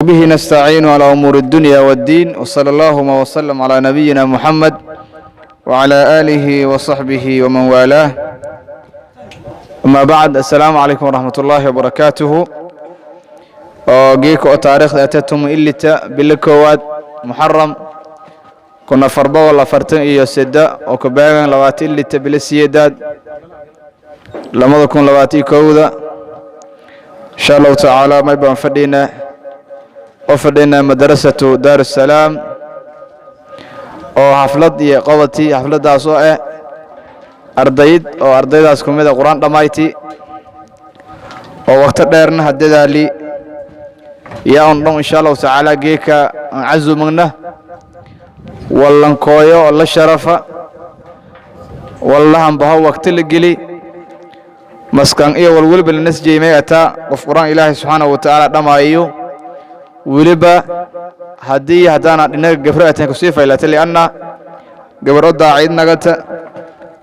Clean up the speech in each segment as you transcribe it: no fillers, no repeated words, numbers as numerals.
وبه نستعين على أمور الدنيا والدين، وصلى اللهم وسلم على نبينا محمد وعلى آله وصحبه ومن والاه، أما بعد، السلام عليكم ورحمة الله وبركاته. Geeka oo taariikhda atatum ilita bilo koowaad Muxaram 1443 oo ka beegan 26 bilo siyeedaad 2021-da, insha Allahu tacaala may baan fadhiynaa oo fadhiynaa madrasatu Daar Assalaam oo xaflad iyo qobati, xafladdaas oo ah ardayd oo ardaydaas ku mid a Qur-aan dhammayti oo waqto dheerna hadadaali yaa un dhan. Insha Allahu tacaala geeka aan casumagna wallankooyo oo la sharafa wallahanbaho waqti la geli maskan iyo walweliba la nasjey ataa qof Qur-aan Ilaahay subxaanahu wa tacaala dhammaayo. Weliba haddii haddaana dhinaga gabro ateen kusii faylata, lianna gabar o daacid nagata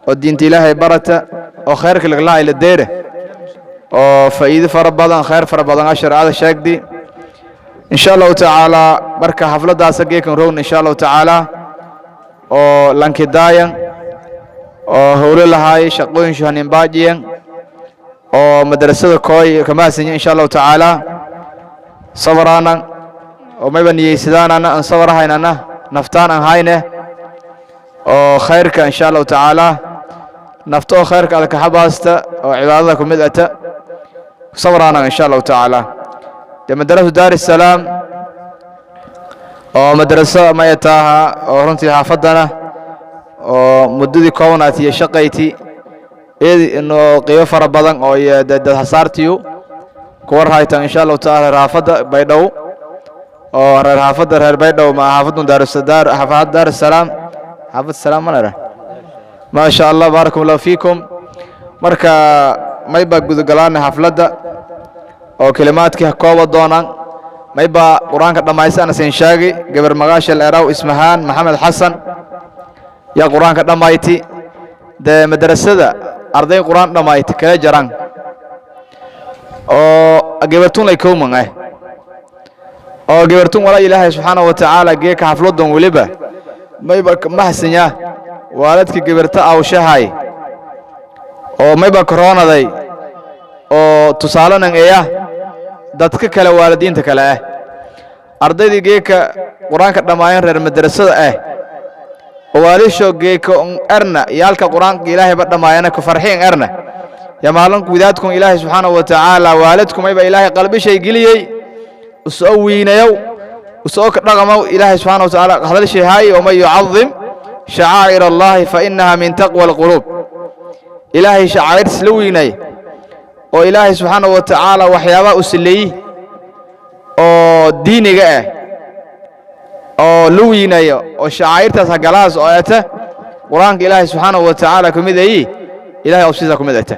oo diinta Ilaahay barata oo khayrka laglahay la deere oo faa'iido fara badan, khayr fara badan a shareecada sheegdi, insha Allahu tacaala. Marka xafladdaasa geekan rogna, insha Allahu tacaala, oo lankidaayan oo howlo lahaay shaqooyin shuhaninbaajiyan oo madrasada kooy kamaasanya, insha Allahu tacaala sabaraanan oo mayba niyeysadaanana aan sabarahaynana naftaan aan hayne oo khayrka, insha Allahu tacaala, nafta oo khayrka ada kaxabaasta oo cibaadada ku mid ata sabraanan, insha Allahu tacaala. Dee madrasatu Daar Assalaam oo madraso maya taaha oo runtii xaafaddana oo muddadii koobnaati iyo shaqayti eedi inoo qiimo fara badan oo iyo dad hasaartiyu kuwa rahaytan, insha Allahu tacaala, reer xaafadda Baydhow oo reer xaafadda reer Baydhow ma xaafadun Daarusadaar, xaafad Daar Assalaam, xaafad Salaam mana. Maa sha Allah, baarakum Allahu fiikum. Marka may baa gudagalaana xafladda oo kelimaadkii ha kooba doonaan. May baa Qur-aanka dhammaysta sin sheegi gabar magaasha leeraw Ismahaan Maxamed Xasan yaa Qur-aanka dhammayti. Dee madrasada arday Qur-aan dhammayti kala jaraan oo gabartun lay kowman ah oo gabartun walaa Ilaahay subxaanahu wa tacaala geeka xafladan. Weliba mayba mahasanya waalidka gabarta awshahay oo mayba koroonaday oo tusaalenan eya dadka kale, waalidiinta kale ah, ardaydii geeka Qur-aanka dhammaayeen reer madrasada ah oo waalisho geeka un erna yaalka Qur-aanka Ilaahayba dhammaayana ku farxiin erna ya maalin wadaadkun Ilaahay subxaanahu wa tacaala waalidku mayba Ilaahay qalbishay geliyey usoo wiinayow usoo ka dhaqamow Ilaahay subxaanahu wa tacaala hadalshay haay: "ومن يعظم شعائر الله فإنها من تقوى القلوب." Ilaahay shacaa'irtiis la weynay oo Ilaahay subxaanahu wa tacaala waxyaabaha u sileeyey oo diiniga ah oo la weynayo oo shacaa'irtaas hagalahaas oo ata Qur-aanka Ilaahay subxaanahu wa tacaala ku mid ayi, Ilahay obsiisa ku mid ata.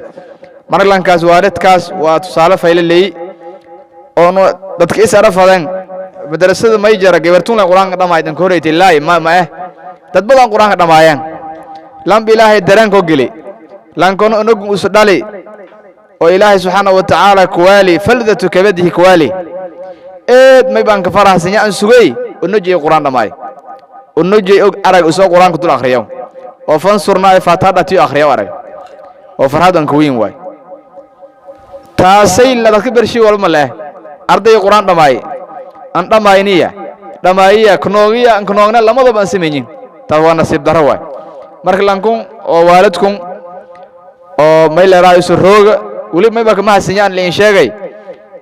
Marlankaas waalidkaas waa tusaale fayle leeyi oonu dadka is arafadeen. Madrasada may jara gabartun Qur-aanka dhamaay dan koreytay laay ma ma eh dad badan Qur-aanka dhamaayeen lamba Ilaahay dareenkoo geli lankono unugun usu dhali oo Ilaahay subxaanahu wa tacaala kuwaali فلذة كبده kuwaali eed may baan ka faraxsanya aan sugay unojay Qur-aan dhamaay unojay og arag usoo Qur-aanka dul akhriyo oo fansurnaa ee Faataha dhatiyo akhriyo arag oo farxadan ka weyn waay. Taasay la dadka bershi walma leh arday Qur-aan dhamaay aan dhammayniya dhamaayiya kunoogiya aan kunoogna lamadaba aan samaynin. Taas waa nasiib darro waay. Marka lankun oo waalidkun oo may leeraa isu rooga weli mayba kama hasanyaan liin sheegay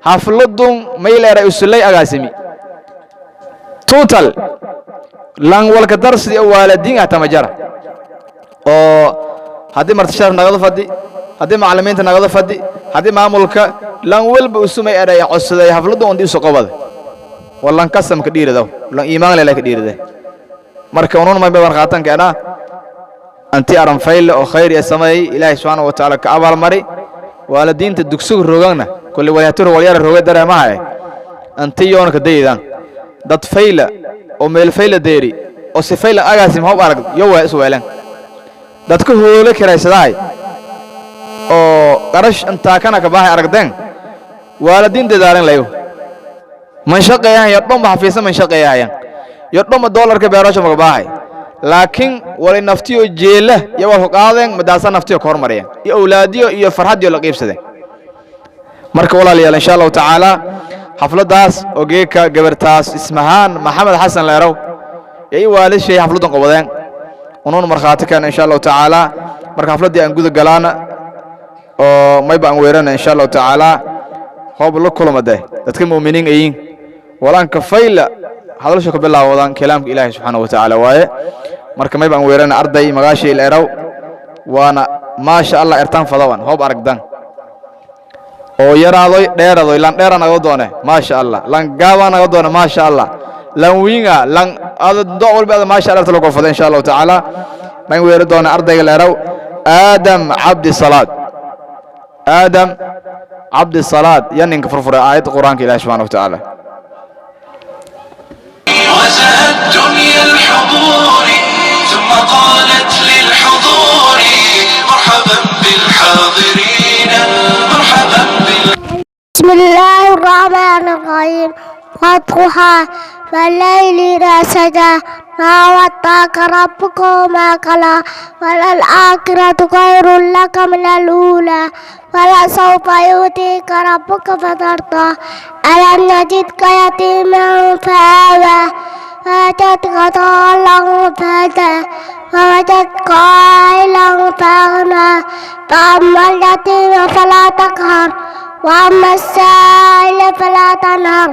xafladun may leeraa isulay agaasimi total lan walka darsi oo waalidiin ah tamajara oo haddii marti sharaf nagada fadhi, haddii macallimiinta nagada fadhi, haddii maamulka lan walba usumay eray codsaday xafladun undi isu qobada walan kasam ka dhiiradaw lan iimaan leela ka dhiirada. Marka unun may babar qaatan keenaa anti aran fayle oo khayr iyo sameeyey Ilaahay subxaanahu wa tacaala ka abaalmari waalidiinta dugsiga roogana kulli walyatur walyara rooga dareemaha anti yoona ka daydan dad fayla oo meel fayla deeri oo si fayla agaasi maxu arag yo waa is weelan dadka hoole kiraysadahay oo qarash intaa kana ka baahay aragdeen waalidiin dadaalan layo. Man shaqeeyahan yo dhanba xafiisa, man shaqeeyahayan yo dhanba doolarka beerasho magabaahay, laakiin wali naftiyo jeela iyo waa ku qaadeen madaasa naftiyo ka hormariyeen iyo awlaadiyo iyo farxadiyo la qiibsadeen. Marka walaalayaal, insha Allahu tacaala, xafladdaas oo geeka gabartaas Ismahaan Maxamed Xasan Leerow iyo i waalishay xafladdan qobadeen unuun markhaati keena, insha Allahu tacaala. Marka xafladdii aan guda galaana oo mayba aan weerana, insha Allahu tacaala, hoob la kulmade dadka mu'miniin ayiin walaanka fayla hadalsha ka bilaawdaan kalaamka Ilaahay subxaanahu wa tacaala waaye. Marka mayba aan weerana arday magaashii Leerow, waana maasha Allah ertaan fadawan hoob aragdan oo yaraadoy dheeradoy lan dheera naga doone, maasha Allah, lan gaabaa naga doone, maasha Allah, lan wiinga lan ada do walba ada, maasha Allah, talo fada, insha Allahu tacaala. Mayn weeri doona ardayga Leerow Aadam Cabdi Salaad. Aadam Cabdi Salaad ya ninka furfuray aayadda Qur-aanka Ilahi subxana wa tacaala. وزهت دنيا الحضور، ثم قالت للحضور: مرحبا بالحاضرين، مرحبا بال بسم الله الرحمن الرحيم. والضحى والليل إذا سجى، ما ودعك ربك وما قلى، وللآخرة خير لك من الأولى، ولسوف يعطيك ربك فترضى، ألم يجدك يتيما فآوى، ووجدك ضالا فهدى، ووجدك عائلا فأغنى، فأما اليتيم فلا تقهر، وأما السائل فلا تنهر،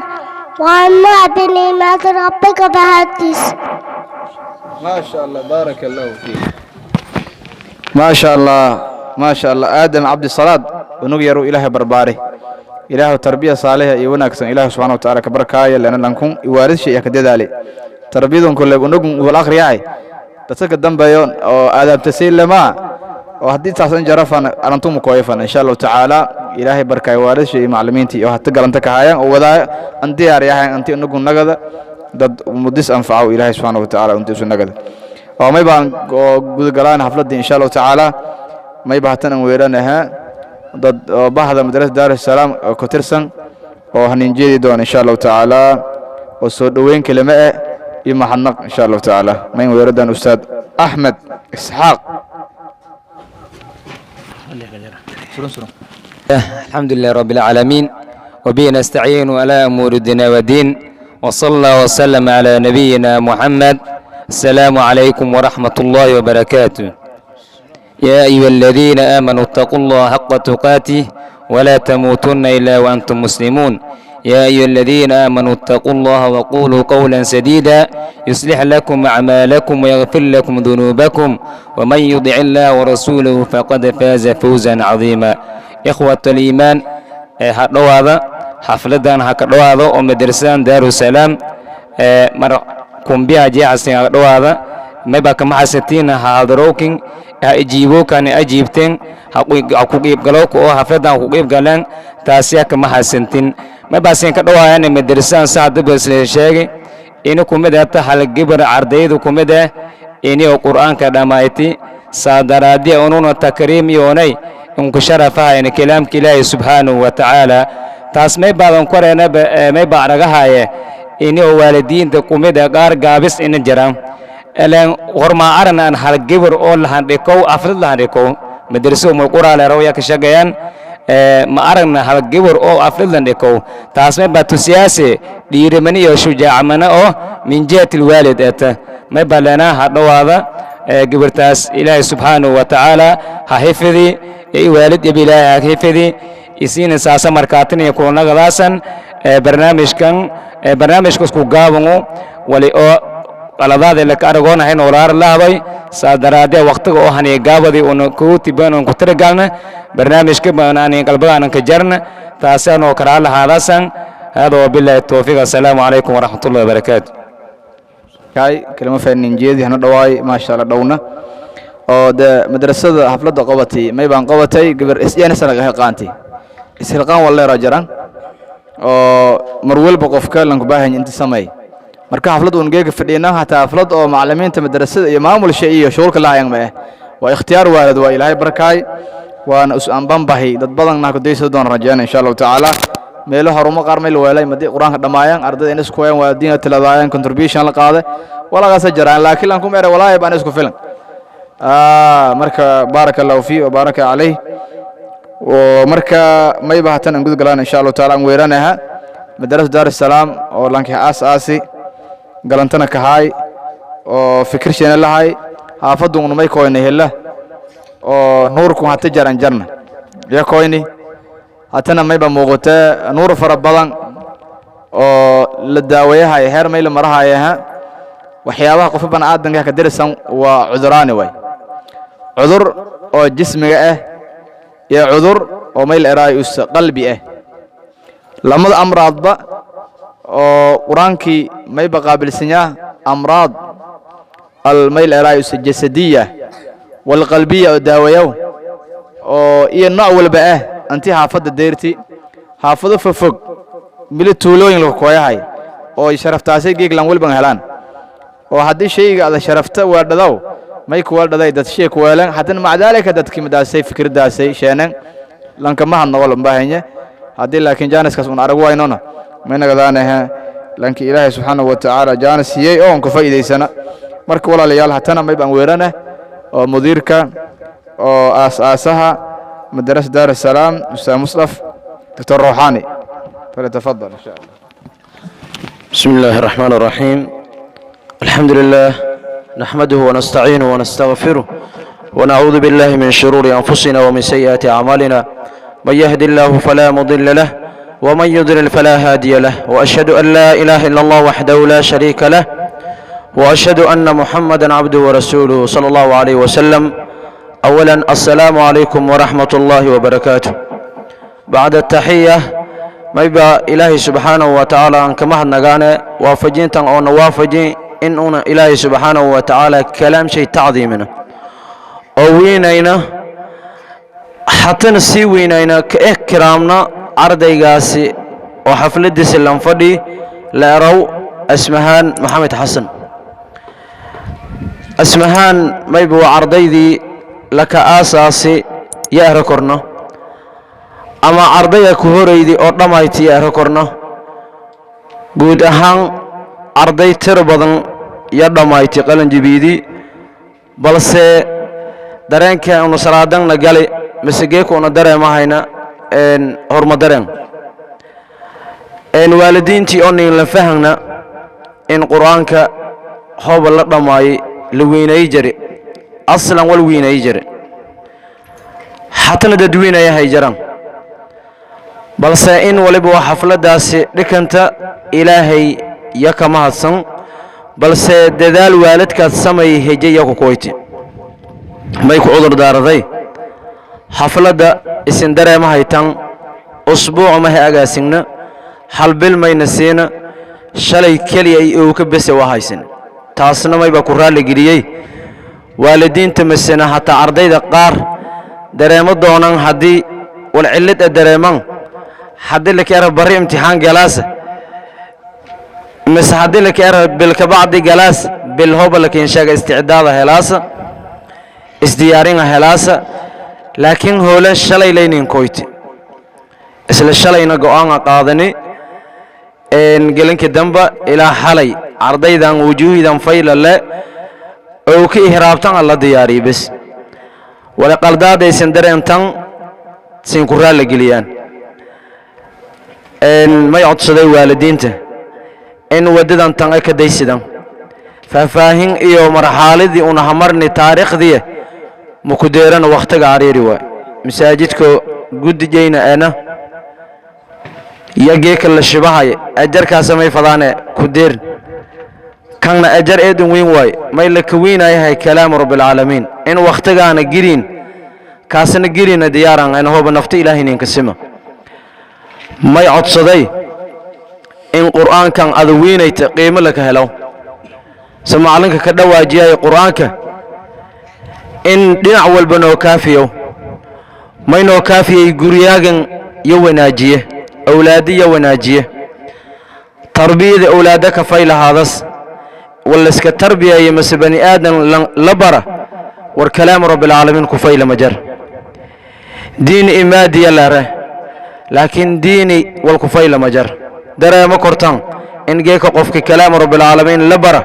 وأما بنعمة ربك فحدث. ما شاء الله، بارك الله فيك، ما شاء الله، ما شاء الله. Aadam Cabdisalaad unug yaru Ilaahay barbaari, Ilaahu tarbiya saaliha iyo wanaagsan Ilaahu subxana wa tacaala ka barkaaya lena lankun iwaalidshi iyo ka dadaali tarbiyadun kule unugun wal akhriyaay dadka ka dambeeyo oo aadaabtasay lamaa oo haddii taasan jarafan arantumu kooyafan, insha Allahu tacaala. Ilaahay barkaaya waalidshi iyo macallimiintii iyo hata galanta ka hayaan oo wadaa an diyaar yahay anti unugun nagada dad mudis anfaco Ilaahay subxaana wa tacaala untiisu nagada oo may baan oo gudagalaan xafladdii, insha Allahu tacaala. May ba hatan aan weeranahaa dad oo bahda madrasada Daarusalaam oo ku tirsan oo hanin jeedi doona, insha Allahu tacaala, oo soo dhoweyn kelime eh iyo mahadnaq, insha Allahu tacaala. Mayn weeradan Ustaad Axmed Isxaaq. الحمد لله رب العالمين، وبه نستعين على أمور الدنيا والدين، وصلى الله وسلم على نبينا محمد. السلام عليكم ورحمة الله وبركاته. يا أيها الذين آمنوا اتقوا الله حق تقاته ولا تموتن إلا وأنتم مسلمون. يا أيها الذين آمنوا اتقوا الله وقولوا قولا سديدا يصلح لكم أعمالكم ويغفر لكم ذنوبكم، ومن يطع الله ورسوله فقد فاز فوزا عظيما. إخوة الإيمان، ha dhowaada xafladan, ha ka dhowaado oo madrasadan Daarusalaam mar kumbiha jeexasin, ha dhowaada. Mayba kama xasatiin ha hadarowkin, ha ijiibowkan ajiibteen, ha ku qiibgalowka oo xafladan ku qiibgaleen, taasiya kama xasantin. Maybasin ka dhowaayaan madrasadan saxda bas sheegay ini kumid ahta hal gabar ardaydu kumid ah ini oo Qur'aanka dhammayti saadaraadiya ununa takriim yoonay inku sharafahayn kalaamka Ilaahay subxaanahu wa tacaala. Taas may baadan korayna, may baa aragahaye ini oo waalidiinta kumid ah qaar gaabis ina jiraan ilaan hormaa aran aan hal gabar oo lahandhikow aflad lahandhikow madraso mulquraale rawya ka shaqeeyaan. Ma aragna hal gabar oo aflad landhikow. Taas may baa tusiyaase dhiirimani iyo shujaacmana oo min jihati alwaalid eta. May baa leenaa ha dhowaada gabartaas, Ilaahay subxaanahu wa tacaala ha xifidi, waalid iyo Ilaahay ha xifidi, isiina saasa markaatin iyo kulanagadaasan barnaamijkan. Barnaamijka isku gaabangu wali oo qaladaada laka aragoonahay noolaar lahabay saa daraadee waqtiga oo haniya gaabadii una kuuti baanan ku tiragalna barnaamijka baanaan qalbadaanan ka jarna taasaan oo karaa lahaadasan. Hada wabillahi towfiiq. Assalaamu calaykum waraxmat ullahi wabarakaatu. Kay kelimo faaninjeedi hana dhawaay, maasha Allah. Dhowna oo dee madrasada xafladda qabatay, may baan qabatay gabar isyanisana hilqaanti ishilqaan walleera jaran oo mar walba qofka lanku baahan inta samay. Marka xaflad uun geega fadhiyna hataa xaflad oo macallimiinta madrasada iyo maamulsha iyo shughulka lahayan ma eh, waa ikhtiyaar waalid, waa Ilaahay barkaay, waana is anbanbahi dad badanna ku daysa doon rajayna, insha Allahu tacaala. Meelo horumo qaar may la weelay madii Qur-aanka dhammaayaan ardayda in isku wayaan, waalidiin tiladaayaan, contribution la qaade walagaasa jiraan, laakiin lan kuma ere walaahi baan isku filan. Marka baaraka Allahu fi wa baaraka calayh. Oo marka mayba hatan aan gudgalaan, insha Allahu taala, aan weeranaha madarasa Daar Salaam oo lanki aas aasi galantana kahaay oo fikir sheena lahay haafadun may koyna hela oo nuurku hata jaran jarna ya koyni. Hatana mayba muuqatee nuur fara badan oo la daawayahay heer may la marahayaha. Waxyaabaha qofka bani'aadanka ka dirisan waa cuduraani, waay cudur oo jismiga ah iyo cudur oo mayl eraay us qalbi ah. Lamada amraadba oo Qur-aankii mayba qaabilsanyaa amraad al mayl eraay us jasadiya walqalbiya oo daawayow oo iyo nooc walba ah. Anti xaafadda deyrti, xaafado fofog, mili tuulooyin lagu kooyahay oo sharaftaasay geeglan walban helaan, oo haddii shayga ada sharafta weedhadaw may kuweeldhaday dad shay kuweelan. Haddana maca daalika dadkii madaasay fikirdaasay sheenan lankama hadnoqo lambahanye. Haddii laakiin jaaniskaas un arag waynona maynagadaanahe lanki Ilaahay subxaanahu wa tacaala jaanis siiyey oo on ku faa'iidaysana. Marka walaalayaal, hatana may baan weerana oo mudiirka oo aas-aasaha madarasa Daar Assalaam, Ustaad Musdaf Doctor Ruuxaani, falyatafadal, insha Allah. بسم الله الرحمن الرحيم. الحمد لله نحمده ونستعينه ونستغفره ونعوذ بالله من شرور أنفسنا ومن سيئات أعمالنا. من يهد الله فلا مضل له ومن يضلل فلا هادي له، وأشهد أن لا إله إلا الله وحده لا شريك له، وأشهد أن محمدا عبده ورسوله صلى الله عليه وسلم. أولا، السلام عليكم ورحمة الله وبركاته. بعد التحية، mayba Ilaahay subxaanahu wa tacaala aan ka mahadnagaane waafajintan oona waafajin in uuna Ilaahay subxaanahu wa tacaala kalaam shay tacdiimina oo weynayna, hatana sii weynayna, ka ikiraamna ardaygaasi oo xafladiisi lanfadhi la erow Asmahaan Maxamed Xasan. Asmahaan mayba waa ardaydii laka aasaasi ya ero korno, ama ardayga ku horaydi oo dhammayti ya ero korno. Guud ahaan arday tiro badan ya dhammayti qalanjibiidii, balse dareenka unu salaadanna gali mise geeka una dareemahayna horma dareen waalidiintii oo nin la fahangna in Qur'aanka hooba la dhammaayay la weynay jare, aslan wal weynay jare, hatana dadweynayahay jaraan, balse in waliba waa xafladdaasi dhikanta Ilaahay ya ka mahadsan, balse dadaal waalidkaad samay heje ya ku kuwayti. May ku cudur daaraday xafladda isin dareema haytan usbuuc maha agaasigna, hal bil mayna siina, shalay keliya ay ka bese waa haysan. Taasna mayba ku raalli geliyey waalidiinta masena hataa ardayda qaar dareemo doonaan haddii wal cillid a dareemaan, haddii laka era barri imtixaan galaasa mise haddii laka era bilkabacdi galaas bil hoba lakin sheega isticdaada helaasa, isdiyaaringa helaasa. Laakiin hoolan shalay laynin koyti, isla shalayna go'aana qaadani gelinka damba ilaa xalay ardaydan wujuuhidan fayla le oo ka ihraabtan alla diyaariyey bes wala qaldaadaysan dareentan siin ku raalla geliyaan. May codsaday waalidiinta in waddadan tan ay ka daysidan faahfaahin iyo marxaaladii una hamarni taariikhdii mukudeerana wakhtiga cariiri waay. Masaajidka guddigayna eena iyo geeka la shibahaya ajarkaasa may fadaane ku deer kanna ajar eedan weyn waay, may la ka weynayahay kalaamu rabbilcaalamiin in wakhtigaana geliin kaasna gelina diyaaran ayna hooba nafta Ilaahayninka sima. May codsaday in Qur'aankan ada weynayta qiimo laka helo, se macallinka ka dhawaajiyay Qur'aanka in dhinac walba noo kaafiyo. May noo kaafiyey guryaagan yo wanaajiye, awlaadi yo wanaajiye, tarbiyada awlaadda kafay lahaadas walayska tarbiyaye mase bani aadan la bara war kalaamu rabbilcaalamiin kufayla majar diin imaadiya lare. Laakiin diini walkufayla ma jar dareemo kortan in geeka qofka kalaamu rabbilcaalamiin la bara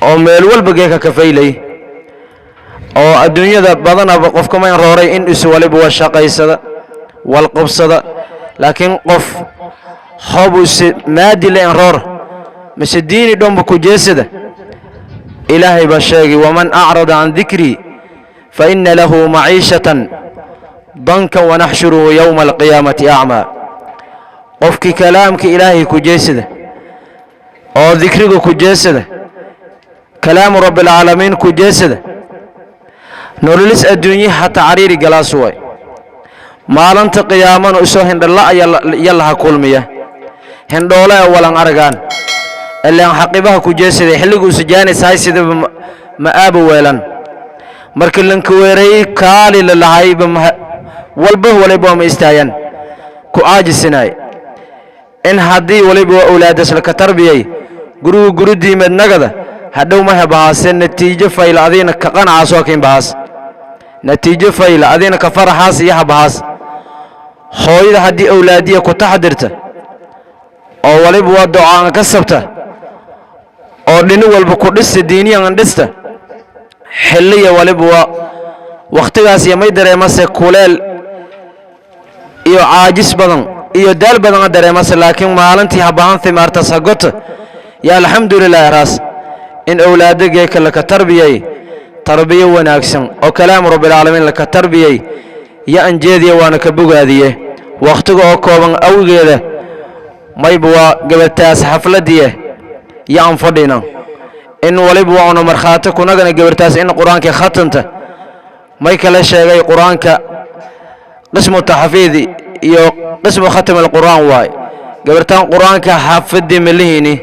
oo meel walba geeka ka faylay oo adduunyada badanaba qofka mayn rooray in is waliba waa shaqaysada walqabsada. Laakiin qof hobu ise maadi la in roor mise diini dhomba ku jeesada, Ilaahay baa sheegay: "Waman acrada can dikrii fa ina lahu maciishatan dankan wanaxshuruhu yowma alqiyaamati acmaa." Qofkii kalaamka Ilaahay ku jeesada oo dikriga ku jeesada, kalaamu rabbilcaalamiin ku jeesada, nololis adduunye hataa cariiri galaas waay. Maalinta qiyaamana isoo hindhala yalaha kulmiya, hindhoole walan argaan ilaan xaqibaha ku jeesaday xilliguusa jaanis hay sidaba ma aaba weelan. Marka lanka weereeyey kaali la lahayba walba waliba ma istaayan ku caajisinaay. In haddii waliba waa awlaadas laka tarbiyay, gurigu guri diimeed nagada hadhow ma hebahaase natiijo fayla adiina ka qanacaas waa kain bahaas, natiijo fayla adiina ka faraxaas iyo habahaas. Hooyada haddii awlaadiya ku taxdirta oo waliba waa docaan ka sabta oo dhini walba ku dhista, diiniyan dhista, xilliya waliba waa wakhtigaas iyo may dareemase kuleel iyo caajis badan iyo daal badan dareemase. Laakiin maalintii habahan thimaartas hagota ya alxamdulilah raas in awlaadageeka laka tarbiyay tarbiyo wanaagsan oo kalaamu rabbilcaalamiin laka tarbiyay ya anjeediya waana ka bogaadiye. Wakhtiga oo kooban awgeeda mayba waa gabartaas xafladiye ya aan fadhina in waliba waanu markhaati kunagana gabartaas in Qur-aanka khatanta. May kala sheegay Qur-aanka qismu taxfiidi iyo qismu khatm alqur'aan waay. Gabartaan Qur-aanka xafidi malihini,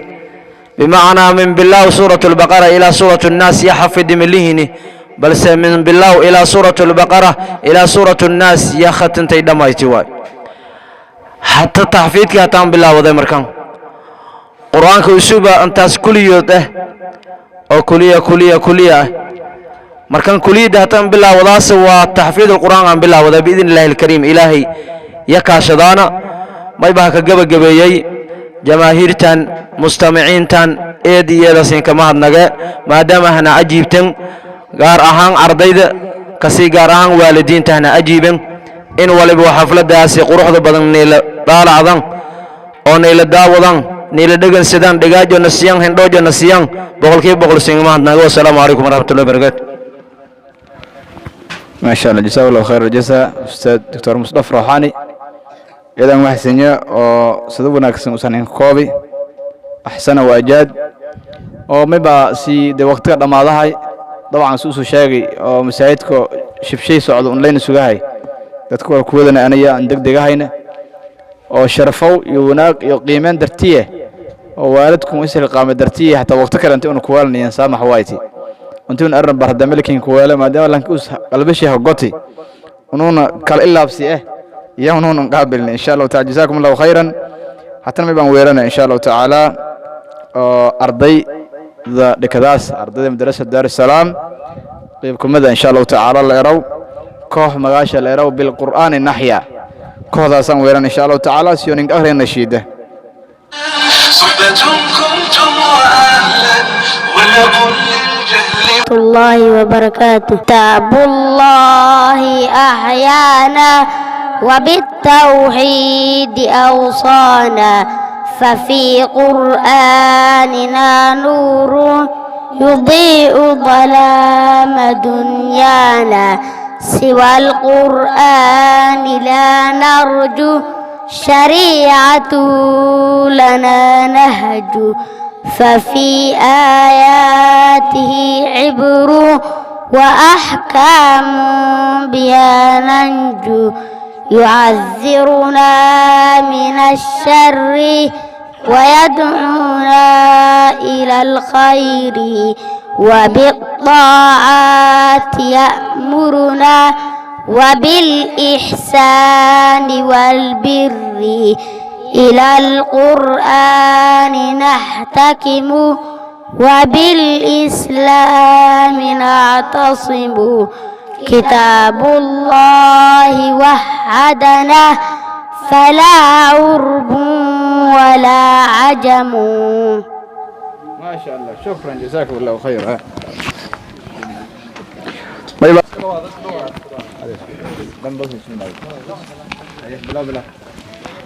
bimacnaa min bilaaw suurat albaqara ilaa suurat annaas ya xafidi malihini, balse min bilaaw ilaa suurat albaqara ilaa suurat annaas ya khatintay dhammayti waay. Hata taxfiidkii hataan bilaawaday markan Qur-aanka usuba intaas kuliyood ah oo kuliya kuliya kuliya ah. Markan kuliyadda hataan bilaawadaas waa taxfiid alqur'aan aan bilaawada biidn Illaahi alkariim. Ilaahay ya kaashadaana. May baa ka gebagabeeyey jamaahiirtan mustamiciintan eed iyo eedasin kama hadnage maadaama hana ajiibtan, gaar ahaan ardayda, kasii gaar ahaan waalidiinta hana ajiiban in waliba xafladaasi quruxda badan niila daalacdan oo niila daawadan, niila dhegansadaan, dhagaajona siiyaan, hindhoojona siiyaan. 100% singama hadnage. Wasalaamu calaykum waraxmatullahi wabarakaatu. ما شاء الله، جزاه الله خير الجزاء أستاذ دكتور مصطفى روحاني. Idan waxsanya oo sida wanaagsan usan koobi axsana waajaad oo mayba si de waqtiga dhammaadahay dabcan si usoo sheegay oo masaajidka shibshay socdo un layna sugahay dadka waa kuwadana anaya aan degdegahayna oo sharafow iyo wanaag iyo qiimeyn dartiye oo waalidku isxilqaamay dartiye, hataa waqti kale inti una kuweelanayan saamax wayti inti un arrin bar hadda kuweele maadaama lanka us qalbashii hogoti unuuna kala ilaabsi iyo unuunan qaabilna insha Allahu taala. Jazaakum Allahu khayran. Hatana may baan weerana insha Allahu tacaala oo ardayda dhikadaas, ardayda madrasa Daarusalaam qeyb kumida insha Allahu tacaala la erow koox magaasha la erow Bilqur'aani Naxya. Kooxdaasaan weeran insha Allahu tacaala siyo ninka akhriya nashiida. صحبة كنتم وأهلا ولقل للجهل الله وبركاته. كتاب الله أحيانا وبالتوحيد أوصانا، ففي قرآننا نور يضيء ظلام دنيانا. سوى القرآن لا نرجو، شريعة لنا نهج، ففي آياته عبر وأحكام بها ننجو. يعذرنا من الشر ويدعونا إلى الخير، وبالطاعات يأمرنا وبالإحسان والبر. إلى القرآن نحتكم وبالإسلام نعتصم. كتاب الله وحدنا فلا عرب ولا عجم. ما شاء الله، شكرا، جزاكم الله خيرا.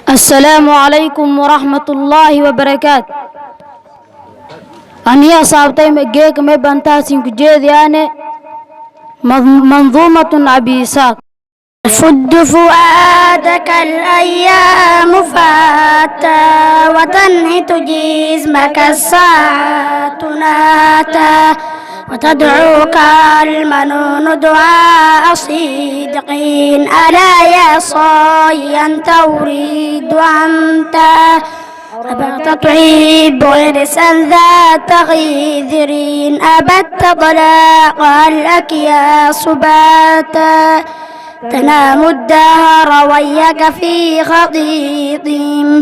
السلام عليكم ورحمة الله وبركاته. Aniga asxaabtay geeka may bantaasin ku jeediyaane منظومة أبي إسحاق. تفد فؤادك الأيام فاتا وتنحت جسمك الساعة ناتا وتدعوك المنون دعاء صدقين ألا يا صاي أنت أريد أنت أبت تحب عرسا ذات غذر أبت طلاق الأكياس باتا تنام الدهر وياك في خطيط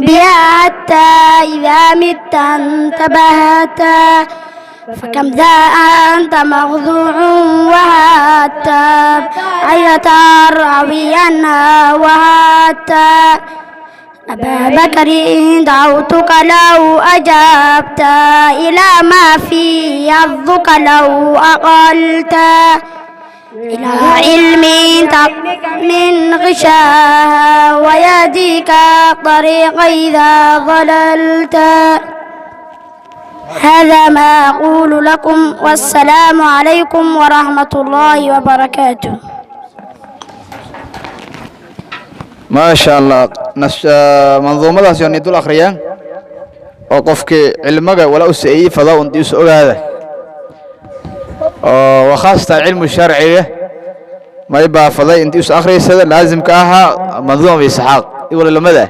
بها حتى إذا مت انتبهتا فكم ذا أنت مخذوع وهتا أي تروي عنها وهتا أبا بكر دعوتك لو أجبت إلى ما في يظك لو أقلت إلى علم من غشاها ويهديك الطريق إذا ضللت. هذا ما أقول لكم والسلام عليكم ورحمة الله وبركاته. ما شاء الله، manduumadaas yoo ni dul akhriyaan oo qofkii cilmiga wala u seeyey fada un diis ogaada oo wakhaasatan cilmu sharciga may baafaday intii is akhriysada laazimka ahaa manduuma Isxaaq iyo lamada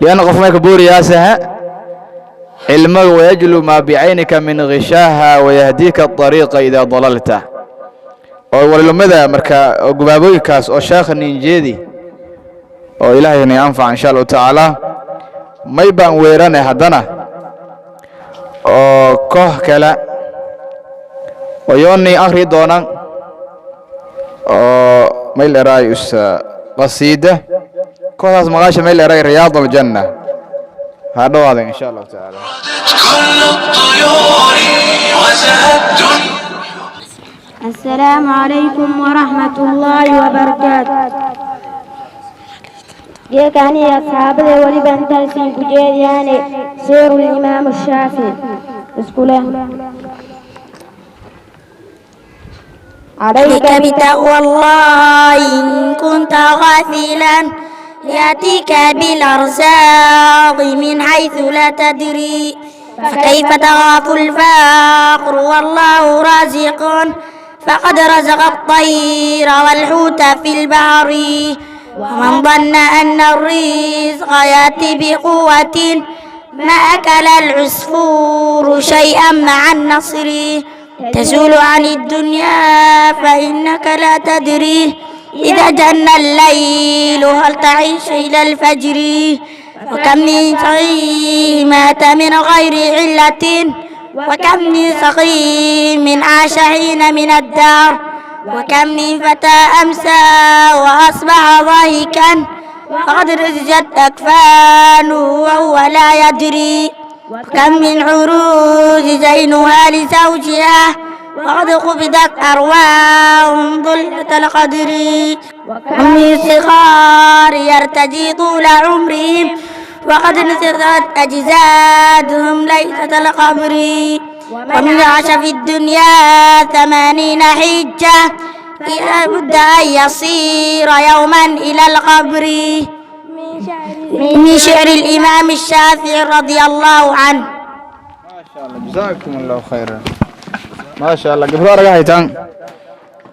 liana qof may ka booriyaasaha cilmiga wayajlu maa bicaynika min ghishaaha wayahdika ariiqa idaa dalalta oo walamada marka oo gubaabooyinkaas oo sheekha ninjeedi oo Ilaahayna anfac insha Allahu tacaala. May baan weerane haddana oo koox kale oo yooni akhri doonaan oo may leeraay us qasiida kooxdaas maqaasha may leeraay Riyaad aljanna ha dhawaadan insha Allahu tacaala. كل الطيور وزهت السلام عليكم ورحمة الله وبركاته. Geeka aniga asxaabada weliba intaasiin ku jeediyaane siiru Imaamu Shaafici iskule. عليك بتقوى الله إن كنت غافلا يأتيك بالأرزاق من حيث لا تدري، فكيف تخاف الفقر والله رازق؟ فقد رزق الطير والحوت في البحر. ومن ظن أن الرزق يأتي بقوة ما أكل العصفور شيئا مع النصر. تزول عن الدنيا فإنك لا تدري إذا جن الليل هل تعيش إلى الفجر. وكم من صغير مات من غير علة، وكم من سقيم عاش حين من الدار، وكم من فتى أمسى وأصبح ضاحكا وقد رزجت أكفانه وهو لا يدري. وكم من عروج زينها لزوجها وقد قبضت أرواحهم ظلة القدر. وكم من صغار يرتجي طول عمرهم وقد نسرت أجسادهم ليلة القبر. ومن عاش في الدنيا 80 حجة إذا بد أن يصير يوما إلى القبر. من شعر الإمام الشافعي رضي الله عنه. ما شاء الله، جزاكم الله خيرا. ما شاء الله، gabdho araga haytaan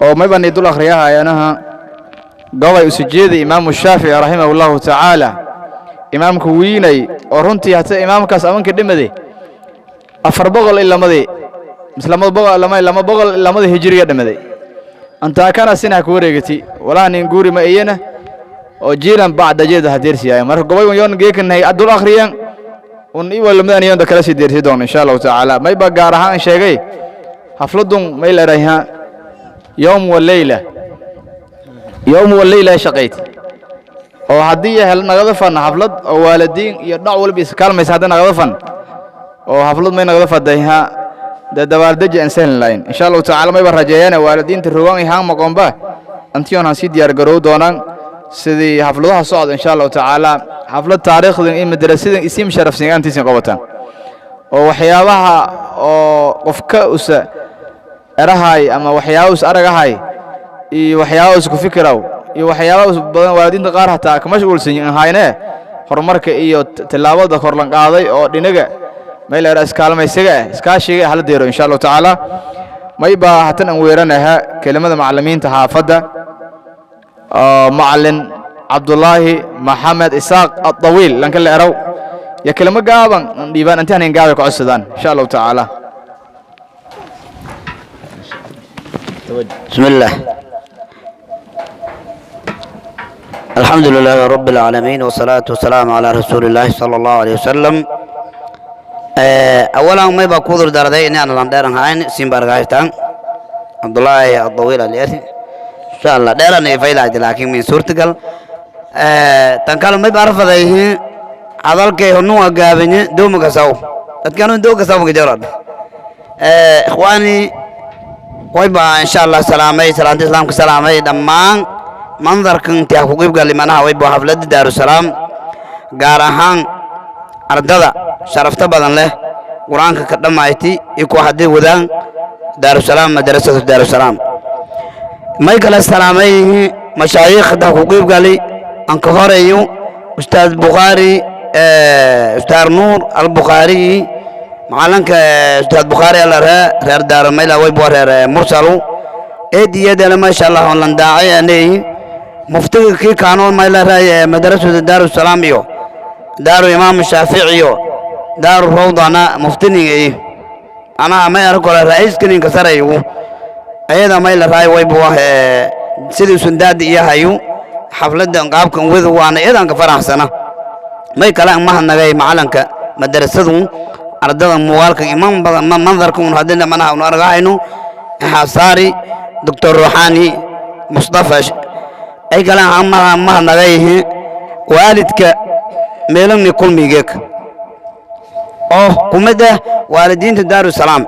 oo may baan dul akhriyahaayanaha gobay usujeeda Imaamu Shaafici raximahullahu tacaala, imaamka wiinay oo runtii hata imaamkaas amanka dhimade 402-dii mise 202-dii hijriga dhimaday antaa kana sinaa ku wareegati walaa nin guuri ma iyana oo jiilan bacda jeeda hadeersiyaaya. Marka gobay un yoon geekanahay dul akhriyan un iwalamadan yoon kala sii deersi doon insha Allahu tacaala. Mayba gaar ahaan sheegay xafladun may leeraha Yowm wa leyla, yowm wa leyla shaqayd oo haddii hel nagada fan xaflad oo waalidiin iyo dhac walba iskaalmaysa, haddii nagada fan oo xaflad may nagada faday ha dee dabaaldeji aan sahli lahayn. Insha Allahu tacaala mayba rajeeyaan waalidiinta rogaan iyo haan maqoonba antiyoon han sii diyaar garow doonaan sidii xafladaha socda. Insha Allahu tacaala xaflad taariikhdan iyo madrasadan isiim sharafsan antiisin qabataan oo waxyaabaha oo qofka usa erahay ama waxyaaba us aragahay iyo waxyaaba us ku fikiraw iyo waxyaaba us badan waalidiinta qaar hataa ka mashquulsan hayne horumarka iyo tallaabada korlan qaaday oo dhinaga may la iskaalmaysiga ah, iskaashiga hala deero. Insha Allahu tacaala may baa hatan aan weeranaha kelimada macallimiinta xaafadda oo macallin Cabdullaahi Maxamed Isaaq Adawiil lanka la erow iyo kelimo gaaban aan dhiibaan intaan hayn gaabay ka codsadaan, insha Allahu tacaala. بسم الله، الحمد لله رب العالمين، والصلاة والسلام على رسول الله صلى الله عليه وسلم. أولا ما يبقى كودر دردي إني أنا لندن هاين سيمبرغايتان عبد الله الطويل اليري إن شاء الله ديران يفيلا، لكن من سورتقل تنكال ما بعرف ذي هذاك هنو قابني دوم كسو تكانوا دو كسو مجرد. إخواني، wayba insha Allah salaamay salaanta islaamka, salaamay dhammaan mandarkan intii ku qeyb galay manaha wayba xafladda Daarusalaam, gaar ahaan ardada sharafta badan leh Qur-aanka ka dhammayti iyo kuwa haddii wadaan Daarusalaam, madrasatu Daarusalaam. May kala salaamay mashaayiikhda ku qeyb galay, aan ka horeeyo Ustaad Bukhaari, Ustaad Nuur Albukhaari, macalinka Ustaad Bukhaari ala reer Daarumayla waybo reer Mursalu eediyadana, maasha Allah, on lan daacay anay muftiga kii kaanoo mayla raay madrasada Daarusalaam iyo Daaru Imaam Shaafici iyo Daaru Rawdana muftiniga iyo anaha may arko ra'iiska ninka sarayu ayada mayla raay waybo sidii sundaadi iyo hayu xafladdan qaabkan wada waana iyadan ka faraxsana. May kale mahadnagay macalinka madrasadu ardada muuqaalka iman badan mandarka un haddina manaha unu argahayno xasaari Doctor Ruuxaani Mustafa. Ay kale mahadnagay waalidka meelani kulmigeek oo kumid ah waalidiinta Daarusalaam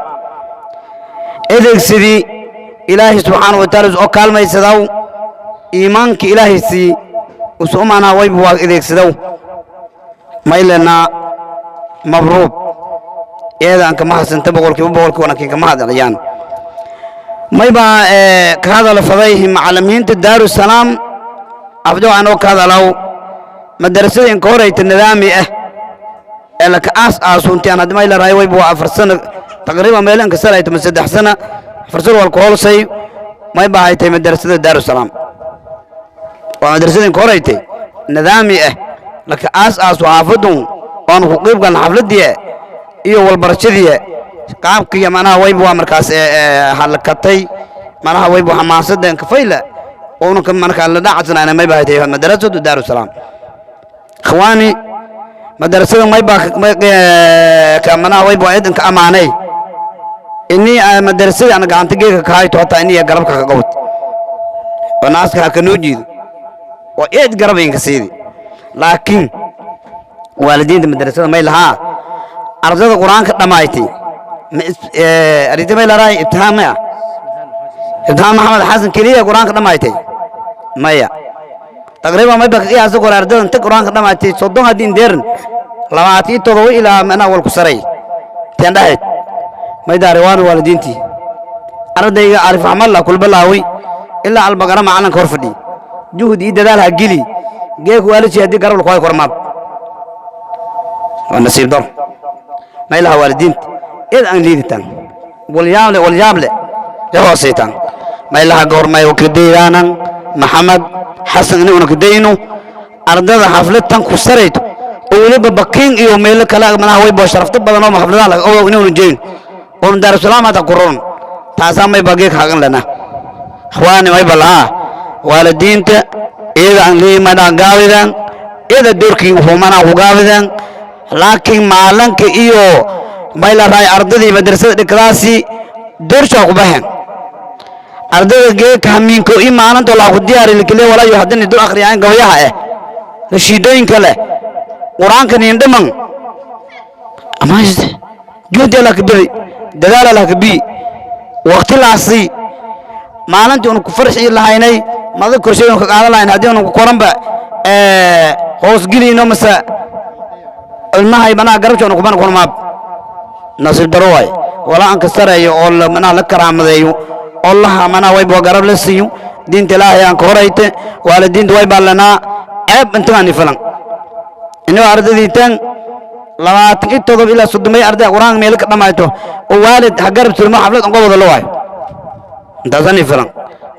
edeegsidii Ilaahay subxaana wa taala oo kaalmaysadaw iimaanka Ilaahay sii usu manaa wayba waa edeegsadaw maylena mabruub iyadaan kama hadsanta 100%, wanakin kama hadlayaan. Maybaa ka hadala faday macallimiinta Daarusalaam afjo anoo ka hadalaw madarasada inka horeyta nidaami ah ee laka aas aasunti aan hadda mayla raay wayba waa 4 sano taqriiban meel inka sanayto ma 3 sano 4 sano walka hoolsay. May bahaytay madarasada Daarusalaam waa madarasada inka horeytay nidaami ah laka aas aasu xaafadun oonu ku qiib galna xafladii iyo walbarashadii qaabkiiyo manaha wayba waa markaas halakatay manaha wayba xamaasada kafayla oonu ka markaa la dhacsanayna. May bahaytay madarasadu Daarusalaam. Ikhwaani, madarasada may baa ka manaha wayba waa idinka amaanay inii madarasada ana gacanta geeka ka hayto hataa inii garabka ka qabto oo naaska ha ka noo jiido oo eed garab inka siidi, laakiin waalidiinta madarasada may lahaa ardada Qur-aanka dhammaaytay arrinta may laraay ibtihaan maya ibtihaan Maxamed Xasan keliya Qur-aanka dhammaaytay maya taqriiban may baka qiyaasa kore ardada inta Qur-aanka dhammaatay 30 haddii indeerin 27 ilaa manaa walku saray teen dhahayd may daare waana waalidiintii ardayga Alif Axmalla kulbalaawi ilaa Albaqara macalinka hor fadhiy juhd iyo dadaal ha geli geeku waalidkii haddii garab laku hay kormaab waa nasiib daro. May laha waalidiinta id aan liiditaan walyaable walyaable ya hoosaytaan may laha goormay kadayaanan Maxamed Xasan inaguna kadayno ardada xaflad tan ku sarayto oo weliba Bakiin iyo meelo kale manaha way boo sharafto badan oo xafladaha laga ogow inaguna jeyn oon Daarusalaam hata kuroon taasaa may bageek hagan lana. Ikhwaani, may balaha waalidiinta iyada aan leeyimadaan gaabidaan iyada doorkii wuxuu ku gaabidaan, laakiin maalinka iyo may la raay ardadii madrasada dhikadaasi doorshaa ku baxeen. Ardayda geedka hamiinko i maalinta laa ku diyaari likile walaayo haddana dul akhriyaan gabayaha nashiidooyinka leh qur-aanka nin dhiman amaashte juhdi allah ka bixi, dadaal allah ka bii waqti laasi maalintii unu ku farxii lahaynay mada korshay unu ka qaadan lahayn haddii unu ku koranba hoosgeliyno mase ilmahay manaha garabsha unu kuban kunmaab nasiib daro waay. Walaa aan ka sareeyo oo manaha la karaamadeeyo oo laha manaha wayba garab la siiyo diinta Ilaahay aan ka horayte. Waalidiinta way baa lanaa ceeb intagaan filan inuu ardaydiitan 27 ilaa 30 arday qur-aanka meel ka dhammayto oo waalid ha garab surmo xaflad uga wada la waayo intaasani filan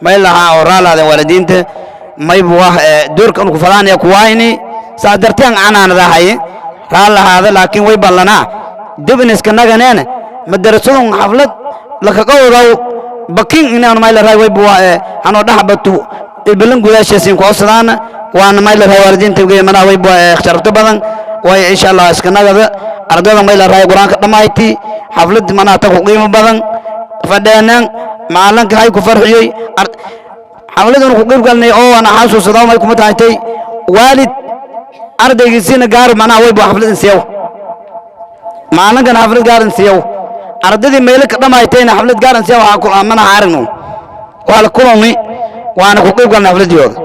may lahaa oo raalaadeen waalidiinta maybu wah doorka unu ku fadaanaya kuwaayni saa darteen canaanadahaye raalahaada, laakiin way ballanaa dib in iska naganeene madarasadun xaflad lakaga wadaw bakin inaan may la raay way buwa hanoo dhaxbatu ibalan gudaashiisiin ku codsadaana waana may la raay waalidiinta mana way buwa sharafto badan way. Insha Allah iska nagada ardayda may la raay qur-aanka dhammayti xaflad manaa ta ku qiimo badan fadheenan maalinka hay ku farxiyey xafladuna ku qiib galnay oo ana xasuusada may kuma tahay waalid ardaygiisiina gaar manaa way buwa xaflad insiyaw maalinkan xaflad gaar insiyaw ardaydii meelo ka dhammaytayna xaflad gaar insiyaw. Waxaa ku mana aragno waa la kulmi waana ku qiib galnay xafladiyooda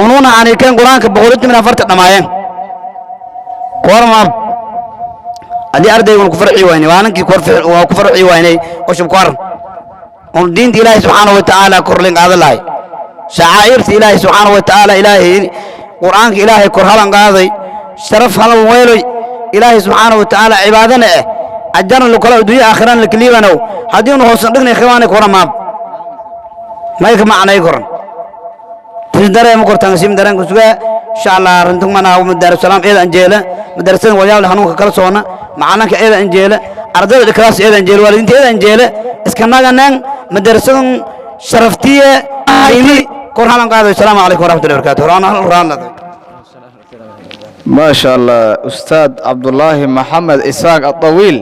unuuna aanay keen qur-aanka 114 dhammaayeen korma haddii ardaygun ku farxi waynay maalinkii waa ku farxi waynay oo shub ku aran un diinta Ilaahay subxaanahu wa tacaala korlin qaadan lahay shacaa'irta Ilaahay subxaanahu wa tacaala, Ilaahay qur'aanka Ilaahay kor halan qaaday, sharaf halan weeloy, Ilaahay subxaanahu wa tacaala cibaadana ajarna lakala adduunya aakhirana lakaliibanow haddii unu hoosan dhignay khibaanay koramaab may ka macnay koran dareema kortaan sim dareenka sugaa. Insha Allah arrintan mana Daarusalaam eeda anjeela madarasada walyaal hanuunka kala soona macalinka eeda anjeela ardayda class eeda anjeela waalidiinta eeda anjeela iska naganaan madarasadan sharaftiye qiimi kor halan qaado. Assalaamu calaykum waraxmatullahi wabarakaatuh. Horaan horaan. Maasha Allah, Ustaad Cabdulaahi Maxamed Isaaq Adawiil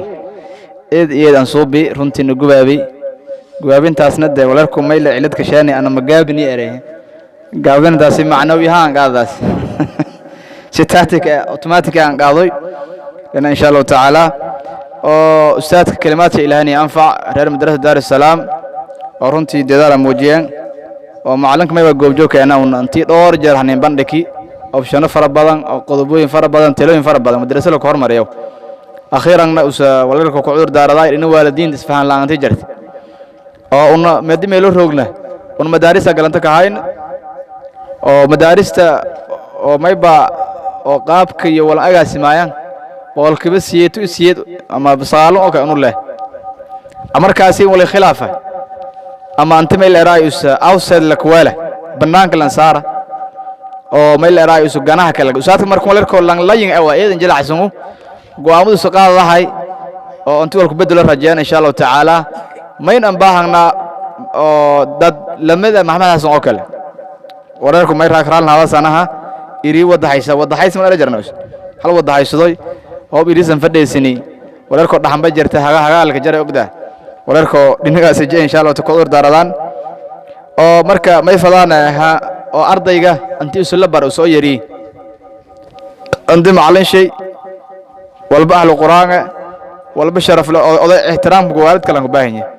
eed iyo eed aan suubi runtiina gubaabay gubaabintaasna dee walarku mayle cilad kashaani ana magaabini erey gaabintaasi macnawi ahaan qaadaas si tactic automatic aan qaadoy lana insha Allahu tacaala oo ustaadka kalimaadka Ilaahani anfac reer madrasada Daar Salaam oo runtii dadaal muujiyeen oo macalinka mayba goobjoogkeena un intii dhowr jeer hanin bandhigi optiono fara badan oo qodobooyin fara badan, talooyin fara badan madrasada la hormariyo. Akhiiranna usa walalka ku cudur daaraday in waalidiinta isfahan la'aantay jirta oo una meedi meelo roogna un madaarisa galanta ka hayn oo madaarista oo mayba oo qaabka iyo wala agaasimaayaan 8% ama 9 oo kale unu leh markaasi wali khilaafa ama anti meel eraay usa outside la kuwala banaanka lan saara oo meel eraay usa ganaha kale usaadka markuu walarko lan layin awa eedan jilacsan go'aamadu soo qaadadahay oo intii walku bedelo rajeen insha Allahu tacaala mayn aan baahanaa oo dad lamida Maxamed Xasan oo kale wararku may raakraan hada sanaha iri wadaxaysa wadaxaysa ma jarno hal wadaxaysadoy hoob irisan fadheysini wararko dhaxan ba jirta haga hagaalka jaray ogda wararko dhinagaas je insha Allah ku daaradaan oo marka may fadaan ha oo ardayga intii isu la bar soo yari intii macallin shay walba ahlu quraanka walba sharaf leh oday ixtiraamka waalidka lan ku baahan yahay.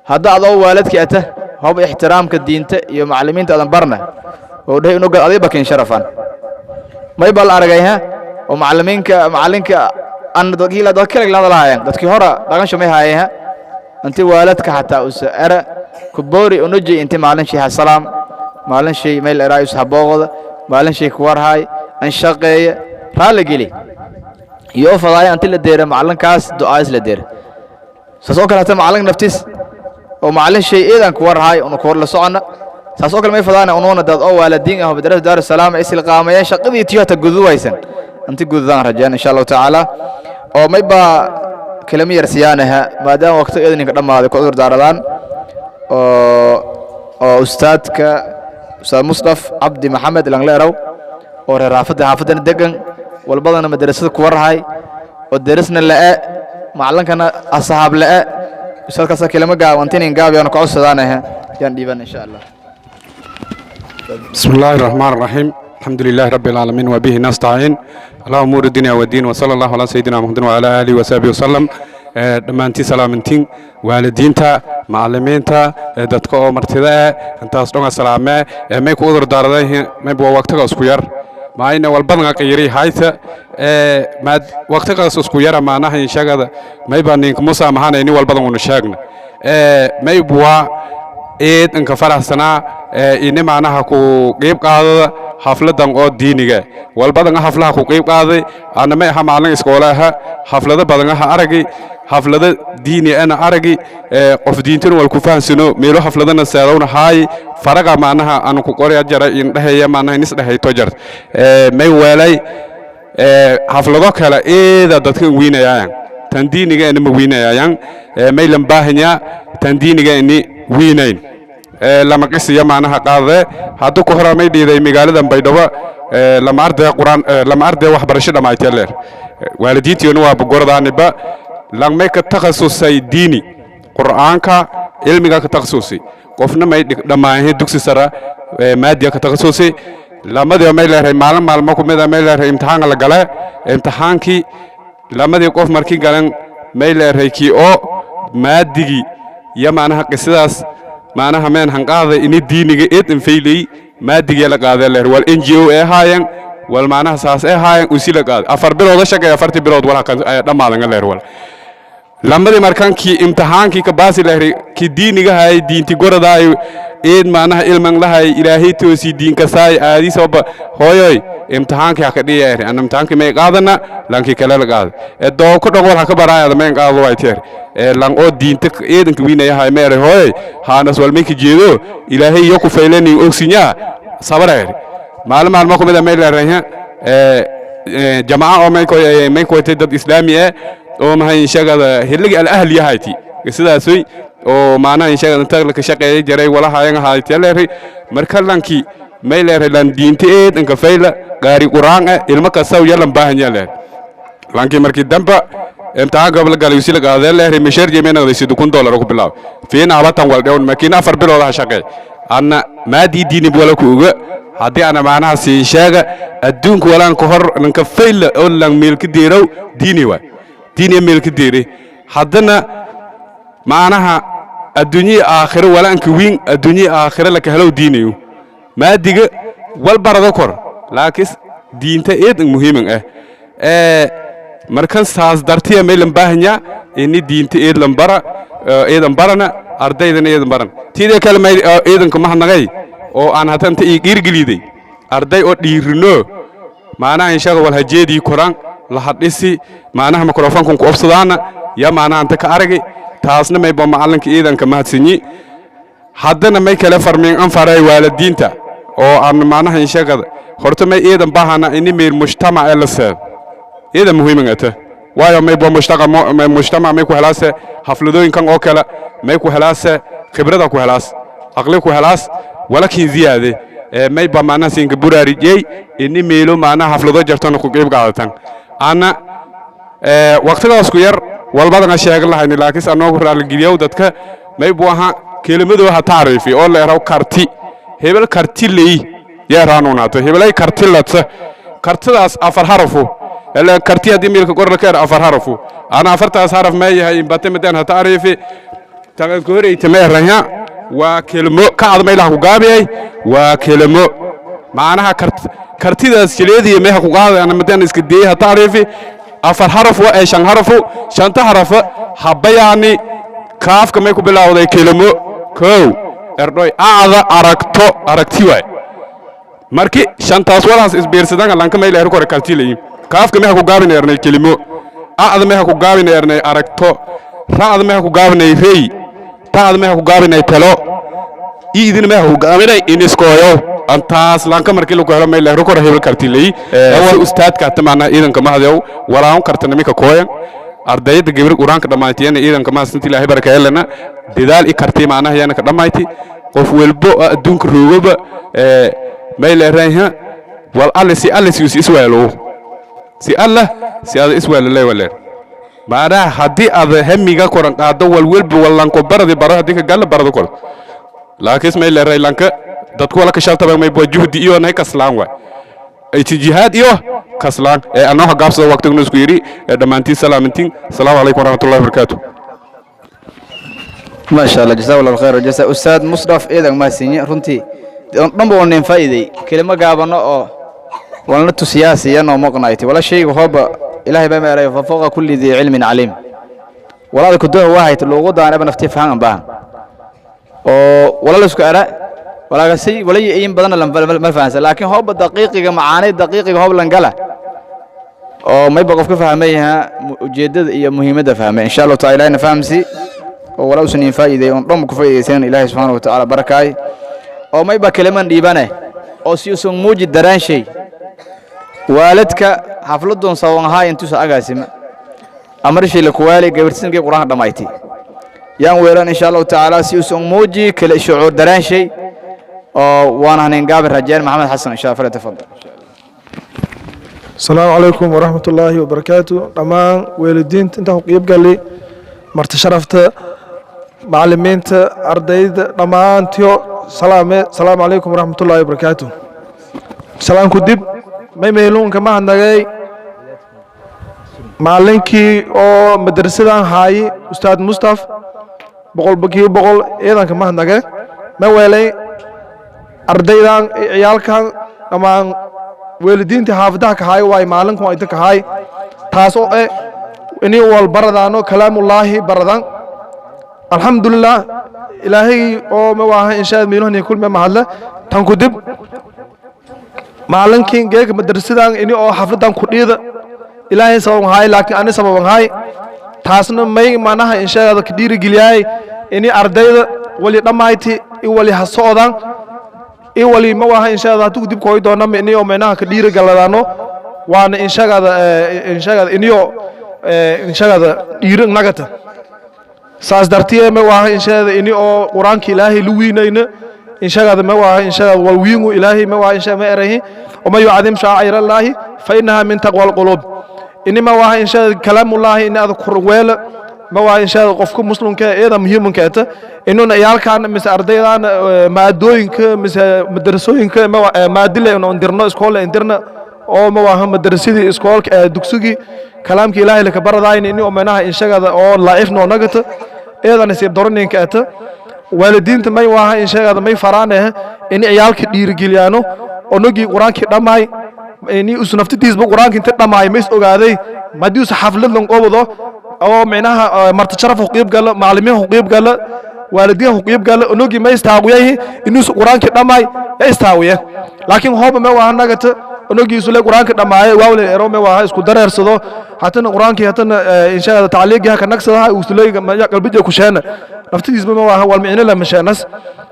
Hadda adoo waalidka ata hoob ixtiraamka diinta iyo macallimiinta adan barna oo dhahay inuu aday bakin sharafan may bal aragay ha oo macallimiinka macallinka an dadkii la dadka kale la hadlaayeen dadkii hore dhaqan shumay haayeen ha intii waalidka xataa us era ku boori unuji intii maalin shay salaam maalin shay meel eraay us habooqda maalin shay ku warhay an shaqeeya raali geli iyo fadaaya intii la deera macallinkaas du'aas la deera saas oo kale hata macallin naftiis oo macallin shay eedan ku warhay unu ku war la socona saas oo kale may fadaana unuuna dad oo waalidiin ah madrasada Daar Salaam isil qaamayeen shaqadii tiyo ta guduwaysan intii gududaan rajeen insha Allah tacaala oo may ba kalama yar siyaanaha maadaama waqti eedan ka dhamaaday ku cudur daaradaan oo ustaadka Ustaad Musdaf Cabdi Maxamed Langleerow oo reer xaafadda xaafadana degan walbadana madrasada ku warhay oo derisna la'e macallinkana asxaab la'e. Ustaadkaasa kelimo gaabantin gaabiyaanu ka codsadaanaha yaan dhiiban, insha Allah. بسم الله الرحمن الرحيم، الحمد لله رب العالمين وبه نستعين على أمور الدنيا والدين، وصلى الله على سيدنا محمد وعلى آله وصحبه وسلم. Dhammaantiin salaamintiin, waalidiinta, macallimiinta, dadka oo martida eh, intaas dhan salaamee. May ku udur daaraday, mayba waa waqtiga isku yar maayna walbadan qayri hayta maad waqtigaas isku yara maanaha inshagada mayba ninka musa mahanayni walbadan unu sheegna. Mayb waa eed inka faraxsanaa ini macnaha ku qeyb qaadada xafladan oo diiniga. Walbadan xaflaha ku qeyb qaaday ana, may aha macallin iskoole aha, xaflado badan aha aragay, xaflado diini ana aragay. Qof diintana wal ku fahansano meelo xafladana seedowna haay faraqa macnaha aan ku qorya jara in dhaheeya macnaha nis dhahayto jar. May weelay xaflado kale eeda dadka wiinayaan, tan diiniga ana ma wiinayaan. May lan baahanya tan diiniga ini wiinayn. Lama qisiya macnaha qaadade hadda ku hore may dhiiday magaaladan Baydhabo lama arday quraan, lama arday waxbarasho dhammaaytee leer waalidiintiina waa bogordaaniba langmay ka takhasusay diini, qur'aanka cilmiga ka takhasusay, qofna may dhammaahin dugsi sara maadiya ka takhasusay. Lamadii may leedahay maalin maalmo ku mid a may leedahay imtixaanka la gale. Imtixaankii lamadii qof markii galan may leedahay kii oo maadigii iyo macnaha qisadaas macnaha meen hanqaaday ini diiniga eed infaylay maadigii la qaaday leer wal NGO ee haayeen wal macnaha saas ee haayeen usi la qaaday 4 bilood shaqeey, 4-tii bilood wal dhammaadan leer wal. Lamadii markaankii imtixaankii ka baasi leer kii diiniga hay diinti goradaay eed macnaha ilman lahay Ilaahay toosi diinkasaay aadisooba hooyoy imtixaankii ha ka dhiyeer ana imtixaankii may qaadana, lankii kale la qaaday ee doo ku dhan wal ha ka baraayada may qaado way teer ee lan oo diinta eedanka wiinayahay meere hooyoy haanas wal may ka jeedo Ilaahay iyo ku faylani ogsinya sabreer. Maalin maalmo ku mid a may leerahay ee jamaca oo may koytay dad islaami ah oo maxay sheegada xilliga al ahli yahayti sidaasay oo maanaha sheegada inta la ka shaqeeyay jaray walaha ayan hayti leeray. Marka lankii may leeray lan diinta eed inka fayla gaari quraan ah ilmo kasta yalan baahan yaa leeray. Lankii markii damba imtixaan gobol galay usi la qaaday leeray misheer jeemena $1,000 ku bilaab fiina abatan wal dhewn makiina 4 bilood ha shaqeey anna maadii diini wala ku uga. Haddii ana macnaha sii sheega adduunka walaan ka hor lanka fayla oo lang meelka deerow diini waay, diini meelka deere. Haddana macnaha adduunyii aakhiro walaanka wiin adduunyii aakhiro laka helow diinayo maadiga wal barado kor, laakiin diinta eed muhiiman ah. Ee markan saas dartiya meelan baahanya ini diinta eed lan bara, eedan barana ardaydana eedan baran. Tiida kale may eedanka mahadnaqay oo aan hatanta ii dhiirgeliday arday oo dhiirino macnaha inshaga wal hajeedii koraan la hadhisi macnaha mikrofonkun ku obsadaana ya macnaha anta ka aragi taasna mayba macallinka ciidanka mahadsanyi. Haddana may kale farmiin an faray waalidiinta oo aan macnaha inshagada horta may ciidan bahana ini meel mujtamac ee la seed ciidan muhiiman ata, waayo mayba mujtamac may ku helaase xafladooyinkan oo kale, may ku helaase khibrada, ku helaas aqli, ku helaas walakin ziyaade. May ba macnaha siinka buraarijey ini meelo macnaha xaflado jartona ku qeyb qaadatan. Ana waqtigaas ku yar walbadana sheegan lahayni, laakiinse anoogu raaligeliyow dadka may buu ahaa kelimadoo ha tacriifi oo la eraw karti hebel karti ley yeeraanunaata hebelay karti latsa kartidaas 4 xarafu ila karti haddii meelka qorla ka er 4 xarafu ana afartaas xaraf ma yahay bate madaan ha tacriifi tagan horeyta ma eranya waa kelmo ka admaylaha ku gaabiyay waa kelmo macnaha kartidaas jileediya meeha ku qaaday ana madaan iska deeyay ha tacriifi 4 xaraf waa ee 5 xarafu shanta xarafa habayaani kaafka may ku bilowday kelmo kow erdhoy acda aragto aragti waay. Marki shantaas walaas isbiirsadan lanka may leer kore karti leeyin kaafka meha ku gaabin ernay kelimo acda meha ku gaabin ernay aragto ra'da meha ku gaabinay rey ta'da meha ku gaabinay talo iidin meha ku gaabinay iniskooyo antaas lanka markii lagu helo may leer kore hebel karti leeyi awal ustaadka hata macnaha ciidanka mahadyow walaaan kartana mika kooyan ardayda gabir quraanka dhammaantiyana ciidanka mahadsanti Ilaahay barakeelana dadaal i karti macnaha yana ka dhammayti qof walbo oo adduunka roogaba may leerayha wal alle si alle si isweelo si Allah si ada isweelo leey waleer. Macnaha haddii aad hamiga koran qaado, walwelba wallanko baradi baro, haddii ka galla barado kor, laakiin ismay leeray lanka dadku wala ka shaltaba may baa juhdi iyo nay kaslaan waay, itijihaad iyo kaslaan ee anoo gaabsada waqtignu isku yidhi. Dhammaantiin salaamantiin. Asalaamu calaykum waraxmatullahi wabarakaatu. Ma sha Allah, jazaak Allah khayr jazaa ustaad Musdaf. Eedan mahadsanyi runtii, dhanba waa nin faa'iiday. Kelimo gaabano oo walna tusiyaasiyan oo maqnayti wala shayga hooba Ilaahay baa meelay fa fawqa kulli dii cilmin caliim. Walaal ku doo waayt luuqadaan aba nafti fahan baahan oo wala la isku ara walaaga si wala in badan ma fahansan, laakiin hooba daqiiqiga macaanay daqiiqiga hoob langala oo mayba qofka fahmayaha ujeedada iyo muhiimadda fahmay. Insha Allah taala Ilaahayna fahamsi oo walaa usan in faa'iiday oon dhan ku faa'iidaysan. Ilaahay subxaanahu wa tacaala barakaay. Oo mayba keliman dhiibane oo si usan muuji daraan shay waalidka xafladun sawan ahaa intuusa agaasima amarshii la kuwaali gabartisankii Qur-aanka dhammayti yaan weelan, insha Allahu tacaala, si usan muuji kala shucuur daraan shay oo waana hanin gaabin rajeen Maxamed Xasan, insha Allah. Tafadal. Asalaamu calaykum waraxmat ullaahi wabarakaatu. Dhammaan waalidiinta intaan ku qeyb galay, marti sharafta, macalimiinta, ardayda, dhammaantiyo salaame. Asalaamu calaykum waraxmatullaahi wabarakaatu. Salaamku dib, may meeluunka mahadnagay macalinkii oo madrasadan haayi, Ustaad Mustaf, 100% ciidanka mahadnage. Ma weelay ardaydan, ciyaalkan, dhammaan waalidiintii xaafadaha kahaay waay maalinkan waa inta kahaay, taas oo eh inay wal baradaano kalaamullaahi baradan. Alxamdulilah, Ilaahay oo ma waaha inshaa miinuhani kulme mahadle. Tan ku dib, maalinkin geega madrasadan ini oo xafladan ku dhiida Ilaahay sababan haay, laakiin ani sababan haay. Taasna may manaha inshaada ka dhiirigeliyaay ini ardayda wali dhammayti i wali ha socdaan i wali ma waaha inshaada hadduu dib kooy doonama ini oo micnaha ka dhiirigaladaano waana inshagada iniyo inshagada dhiiri nagata. Saas dartiye ma waaha inshaada ini oo Qur-aanka Ilaahay lu wiinayna inshagada ma waaha inshagada wal wiingu Ilaahay ma waaha insha ma erahi wama yucadim shaacirallaahi fa innaha min taqwa alquluub. Ini ma waaha inshaada kalaamullaahi ini ada kurweela ma waaha inshaada qofka muslimka eeda muhiimanka eta inuuna ciyaalkan mise ardaydan maadooyinka mise madrasooyinka maadile indirno iskoole indirna oo ma waaha madrasadii iskoolka dugsigii kalaamka Ilaahay laka baradayn ini oo manaha inshagada oo laa'ifnoo nagata eeda nasiib doroninka eta. Waalidiinta may waaha inshagada may faraaneh ini ciyaalka dhiirigeliyaano onogii Qur-aankii dhammaay ini usu naftitiisba Qur-aanka inta dhammaay ma is ogaaday haddii usa xaflad lan qobado oo micnaha marti sharaf ku qiib gala, macallimiin ku qiib gala, waalidiin ku qiib gala, onogii ma istaawiyahi inuusu Qur-aankii dhammaay ya istaawiye. Laakiin hooba ma waaha nagata onogiisu le Qur-aanka dhammaaye waawle ero ma waaha isku dareersado hatana Qur-aankii hatana inshaada tacliiqii haka nagsadaha usuleeyga qalbija ku sheena naftitiisba ma waaha wal micno la masheenas.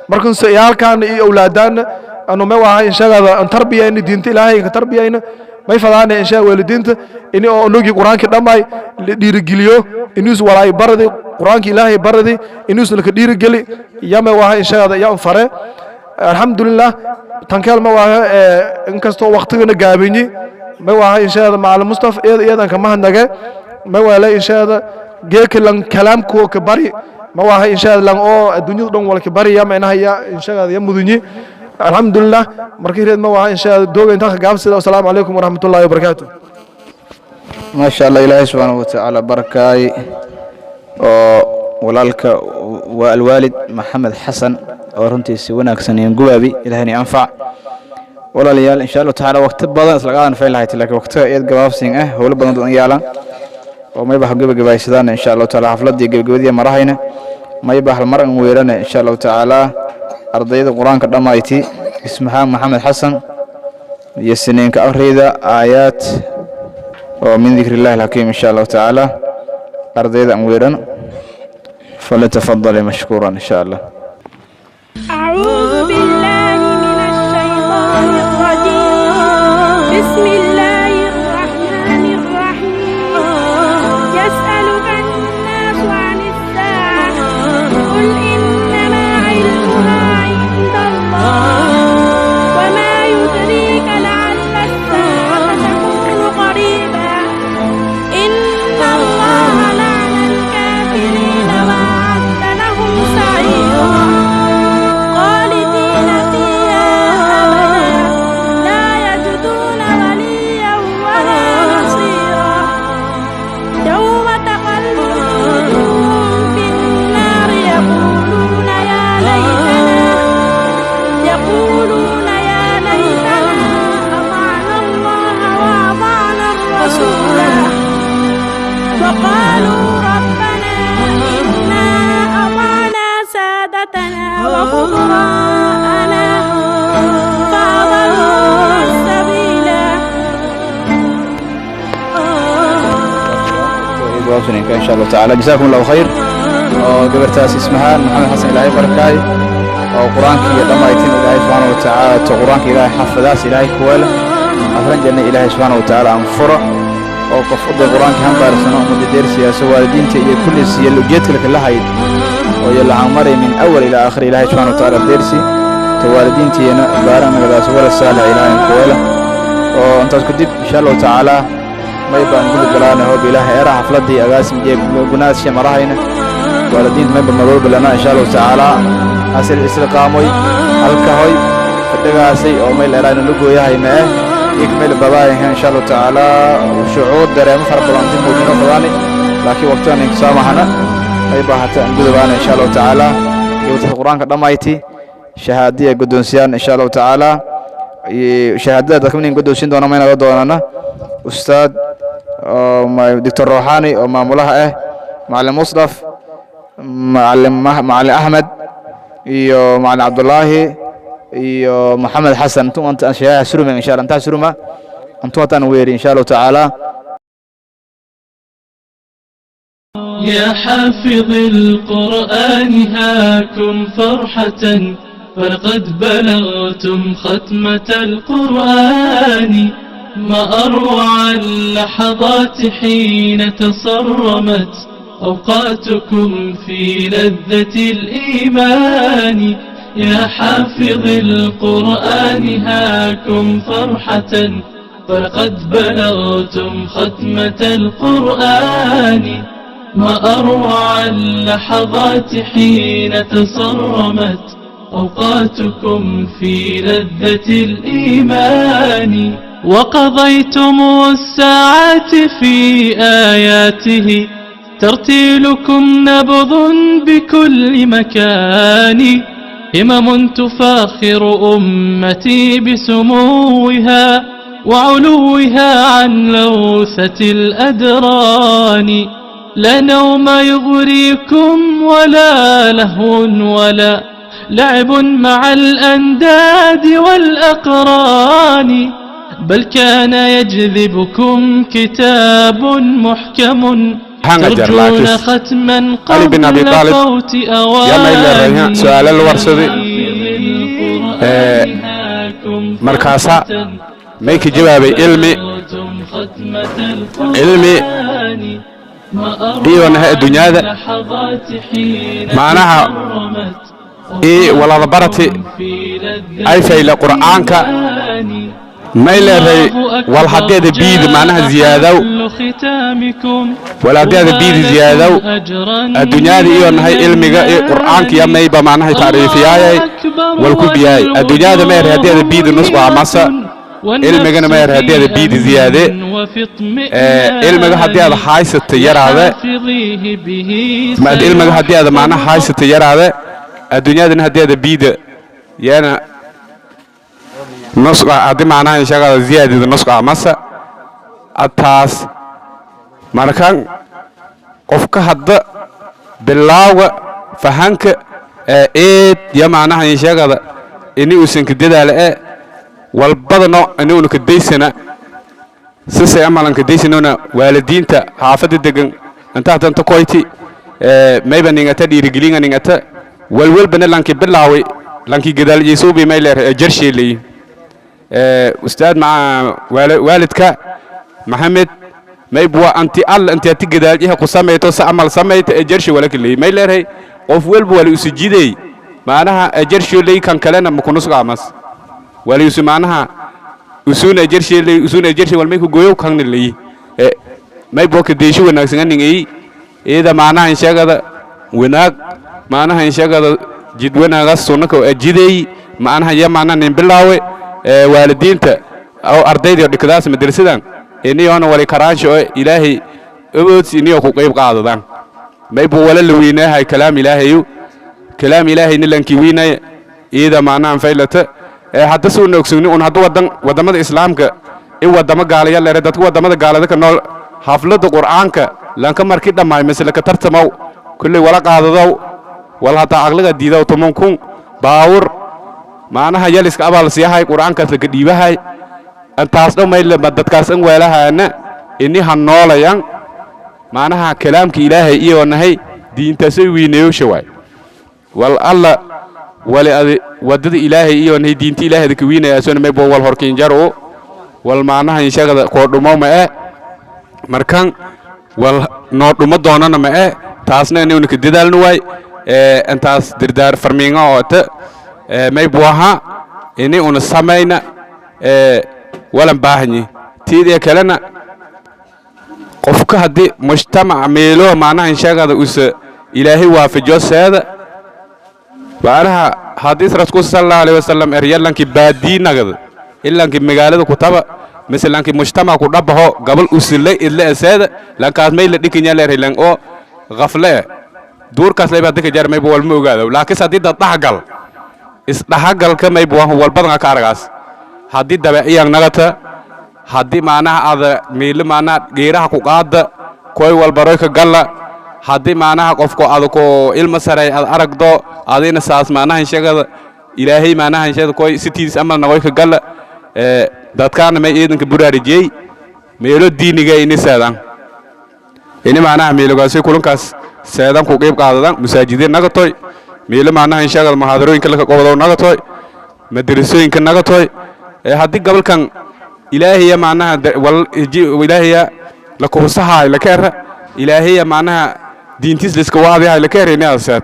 Markanse ciyaalkan iyo awlaadaan anu ma waaha inshagada an tarbiyayna diinta Ilaahay ka tarbiyayna may fadaana insha waalidiinta ini oo onogii Qur-aankii dhammaay la dhiirigeliyo inuus walaay baradi Qur-aankii Ilaahay baradi inuus laka dhiirigeli yama waaha inshagada ya fare. Alxamdulilah, tankeel ma waaha inkastoo waqtigana gaabinyi ma waaha inshaada macalin Mustaf iyada iyadan kama hadnage ma waala inshaada geeka lan kalaamkuwa ka bari ma waaha inshaada lan oo adduunyada dhan wala ka bari ya macnaha ya inshaada ya mudunyi. Alxamdulilah, markii reed ma waaha inshaada dooga intaan ka gaabsida. Asalaamu calaykum waraxmatullaahi wabarakaatu. Ma sha Allah, Ilaahay subxaanahu wa tacaala barakaay. Oo walaalka waa alwaalid Maxamed Xasan oo runtii si wanaagsan iyo gubaabi. Ilahayna anfac. Walaalayaal, insha Allahu tacaala waqti badan isla qaadan fayl lahayd, laakiin waqtiga iyad gabaabsin ah howlo badan doon yaalan oo mayba gebagabaysadaan. Insha Allahu tacaala xafladii gebagabadii marahayna mayba hal mar an weerane, insha Allahu tacaala, ardayda Qur-aanka dhammayti Ismahaan Maxamed Xasan iyo siniinka akhriyda aayaad oo min dikri illahi alxakiim. Insha Allahu tacaala ardayda an weeran, falyatafadal mashkuuran, insha Allah. أعوذ بالله من الشيطان الرجيم. بسم الله الرحمن الرحيم. يسألك الناس عن الساعة قل إنما علمها عند الله وما يدريك لعل الساعة تكون قريبا. إن الله وقالوا ربنا إنا أطعنا سادتنا وكبراءنا فأضلونا السبيلا. Jawaabtanka insha Allahu tacaala. Jazaakum Allahu khayr. Oo gabartaas Ismahaan Maxamed Xasan, Ilaahay barakaay, oo Qur-aanka iyo dhammaytin Ilaahay subxaana wa tacaala to Qur-aanka Ilaahay xafadaas Ilaahay kuweela afran janna Ilaahay subxaana wa tacaala anfuro, oo qof uday Qur-aanka hambaarsano ummadda deersiyaaso, waalidiinta iyo kulli siya ujeedka kala hayd oo iyo lacan min awal ilaa aakhir Ilaahay subxaana wa tacaala deersi to waalidiintiina baaranagadaas wala saalix Ilaahay kuweela. Oo intaas kadib, insha Allahu tacaala, may baan guda galaana hoob Ilaahay era xafladii agaasim iyo gunaasha marahayna. Waalidiinta mayba madoobalana, insha Allahu tacaala, asil isliqaamoy halkahoy fadhigaasay oo mayl erayna la gooyahay ma eh ik meel badaayaha, insha Allahu tacaala. Shucuur dareemo fara badan inti muujino fadaani, laakiin waqtigan inkisaamahana may baahata aan gudobaana, insha Allahu tacaala. Gabadha Qur-aanka dhammayti shahaadiya guddoonsiyaan, insha Allahu tacaala. Shahaadada dadka nin guddoonsiin doona mayna la doonana ustaad Doctor Ruuxaani oo maamulaha ah, Macalin Musdaf, Macalin Axmed iyo Macalin Cabdullaahi iyo Maxamed Xasan. Intu anta shahaada suruma, insha Allah, intaa suruma intu hataan weeri, insha Allahu tacaala. يا حافظ القرآن هاكم فرحة، فلقد بلغتم ختمة القرآن. ما أروع اللحظات حين تصرمت أوقاتكم في لذة الإيمان. يا حافظ القرآن هاكم فرحة، فلقد بلغتم ختمة القرآن. ما أروع اللحظات حين تصرمت أوقاتكم في لذة الإيمان، وقضيتم الساعات في آياته، ترتيلكم نبض بكل مكان. همم تفاخر أمتي بسموها وعلوها عن لوثة الأدران. لا نوم يغريكم ولا لهو ولا لعب مع الأنداد والأقران، بل كان يجذبكم كتاب محكم ترجون ختما علي بن أبي قبل طالب فوت yaa may leedahay أوان. Su'aalo la warsaday, markaasa may ka jawaabay ilmi cilmi iyoonaha adduunyada macnaha ii walada barati ay fayle Qur'aanka may leedahay wal haddeeda biidi macnaha ziyaadaw wal haddeeda biidi ziyaadaw adduunyada iyo nahay ilmiga iyo Qur'aanka iyo mayba macnaha taariifiyaayay wal ku biyaay adduunyada may haddeeda biidi nusqa masa ilmigana may haddeeda biidi ziyaade. Ilmiga haddii aad haysata yaraade maad ilmiga haddii aad macnaha haysata yaraade adduunyadana haddii aad biida yana nusqa haddii macnaha inshaqada ziyaadida nusqa masa taas. Markan qofka hadda bilaawga fahanka eed ya macnaha inshaqada ini uusan ka dadaala ee walbadano ini una ka daysana sisay amalan ka daysanona. Waalidiinta xaafadda degan inta tanta koyti mayba ningata dhiirigelinga ningata walwalbana lanki bilaaway lanki gadaalyeysuubi may leer jarsheelay. Ustaad maca waalidka Maxamed mayb waa anti alla inti ati gadaalyaha ku samayto sa amal samayta ee jarshi wala kaley may leeray qof walba wala isu jiday macnaha jarsheelay kan kalena makunusqaamas wala isu macnaha usuna jarsheelay usuna jarshi wal may ku gooyow kanna ley mayb waa ka deysho wanaagsan aningay iyada macnaha insheegada wanaag macnaha insheegada jid wanaagas sunnaka jiday macnaha ya macnaha nin bilaawe. Waalidiinta oo ardayda dhikadaas madrasadan iniyoona wali karaansho oo Ilaahay awoodsi iniyo ku qayb qaadadaan maybu wala la weynaahay kalaam Ilaahayu kalaam Ilaahay nilankii weynay iyada macnaha faylata. Hadda soo noogsigni un hadda wadan wadamada islaamka in wadamo gaalaya leere dadka wadamada gaalada ka nool xafladda Qur'aanka. Lanka markii dhammaay mise laka tartamaw kulley wala qaadadaw wal hataa aqliga diidaw 10,000 baawur macnaha yaliska abaal siyahay qur'aankaas laka dhiibahay. Intaas dhan mayle dadkaas in weelahaana ini ha noolayan macnaha kalaamka Ilaahay iyo nahay diintaasay weyneeyosha waay. Wal alla wali adi waddada Ilaahay iyo nahay diinta Ilaahay ka weynayaasona maybo wal horkiinjaro wal macnaha inshagada koo dhumo ma e markan wal noo dhumo doonana ma e taasna inaynu ka dadaalno waay. Intaas dirdaar farmiinga oo ta maybu ahaa ini una samayna walan baahanyi. Tiidee kalena qofka haddii mujtamaca meelo macnaha inshagada usa Ilaahay waafajo seeda macnaha haddii Rasuulku sallallahu alayhi wasallam eryalankii baadii nagada ilankii magaalada ku taba mise lankii mujtamac ku dhabaho gabal usilay idle eseeda lankaas may la dhikinya leeray lan oo qafle duurkaas layba dadka jar mayba walma ogaado. Laakiin haddii dad dhaxgal isdhaxgalka mayba waa walbadan ka aragaas haddii dabeeciyaan nagata haddii macnaha aada miilo macnaha geeraha ku qaada koy walbaroy ka galla haddii macnaha qofku ada ko ilma saray aad aragdo adina saas macnaha inshagada Ilaahay macnaha inshagada koy sitiis amal nagoy ka galla. Dadkaana may ciidanka buraarijiyey meelo diiniga ini seedan ini macnaha meelogaasay kulankaas seedan ku qayb qaadadan masaajidiin nagatoy meelo macnaha inshagada muxaadarooyinka laka qobdow nagatoy madrasooyinka nagatoy. Haddii gobolkan Ilaahiya macnaha wal Ilaahiya la kuhusahaay la keera Ilaahiya macnaha diintiis liska waadihay la keera ini aad seed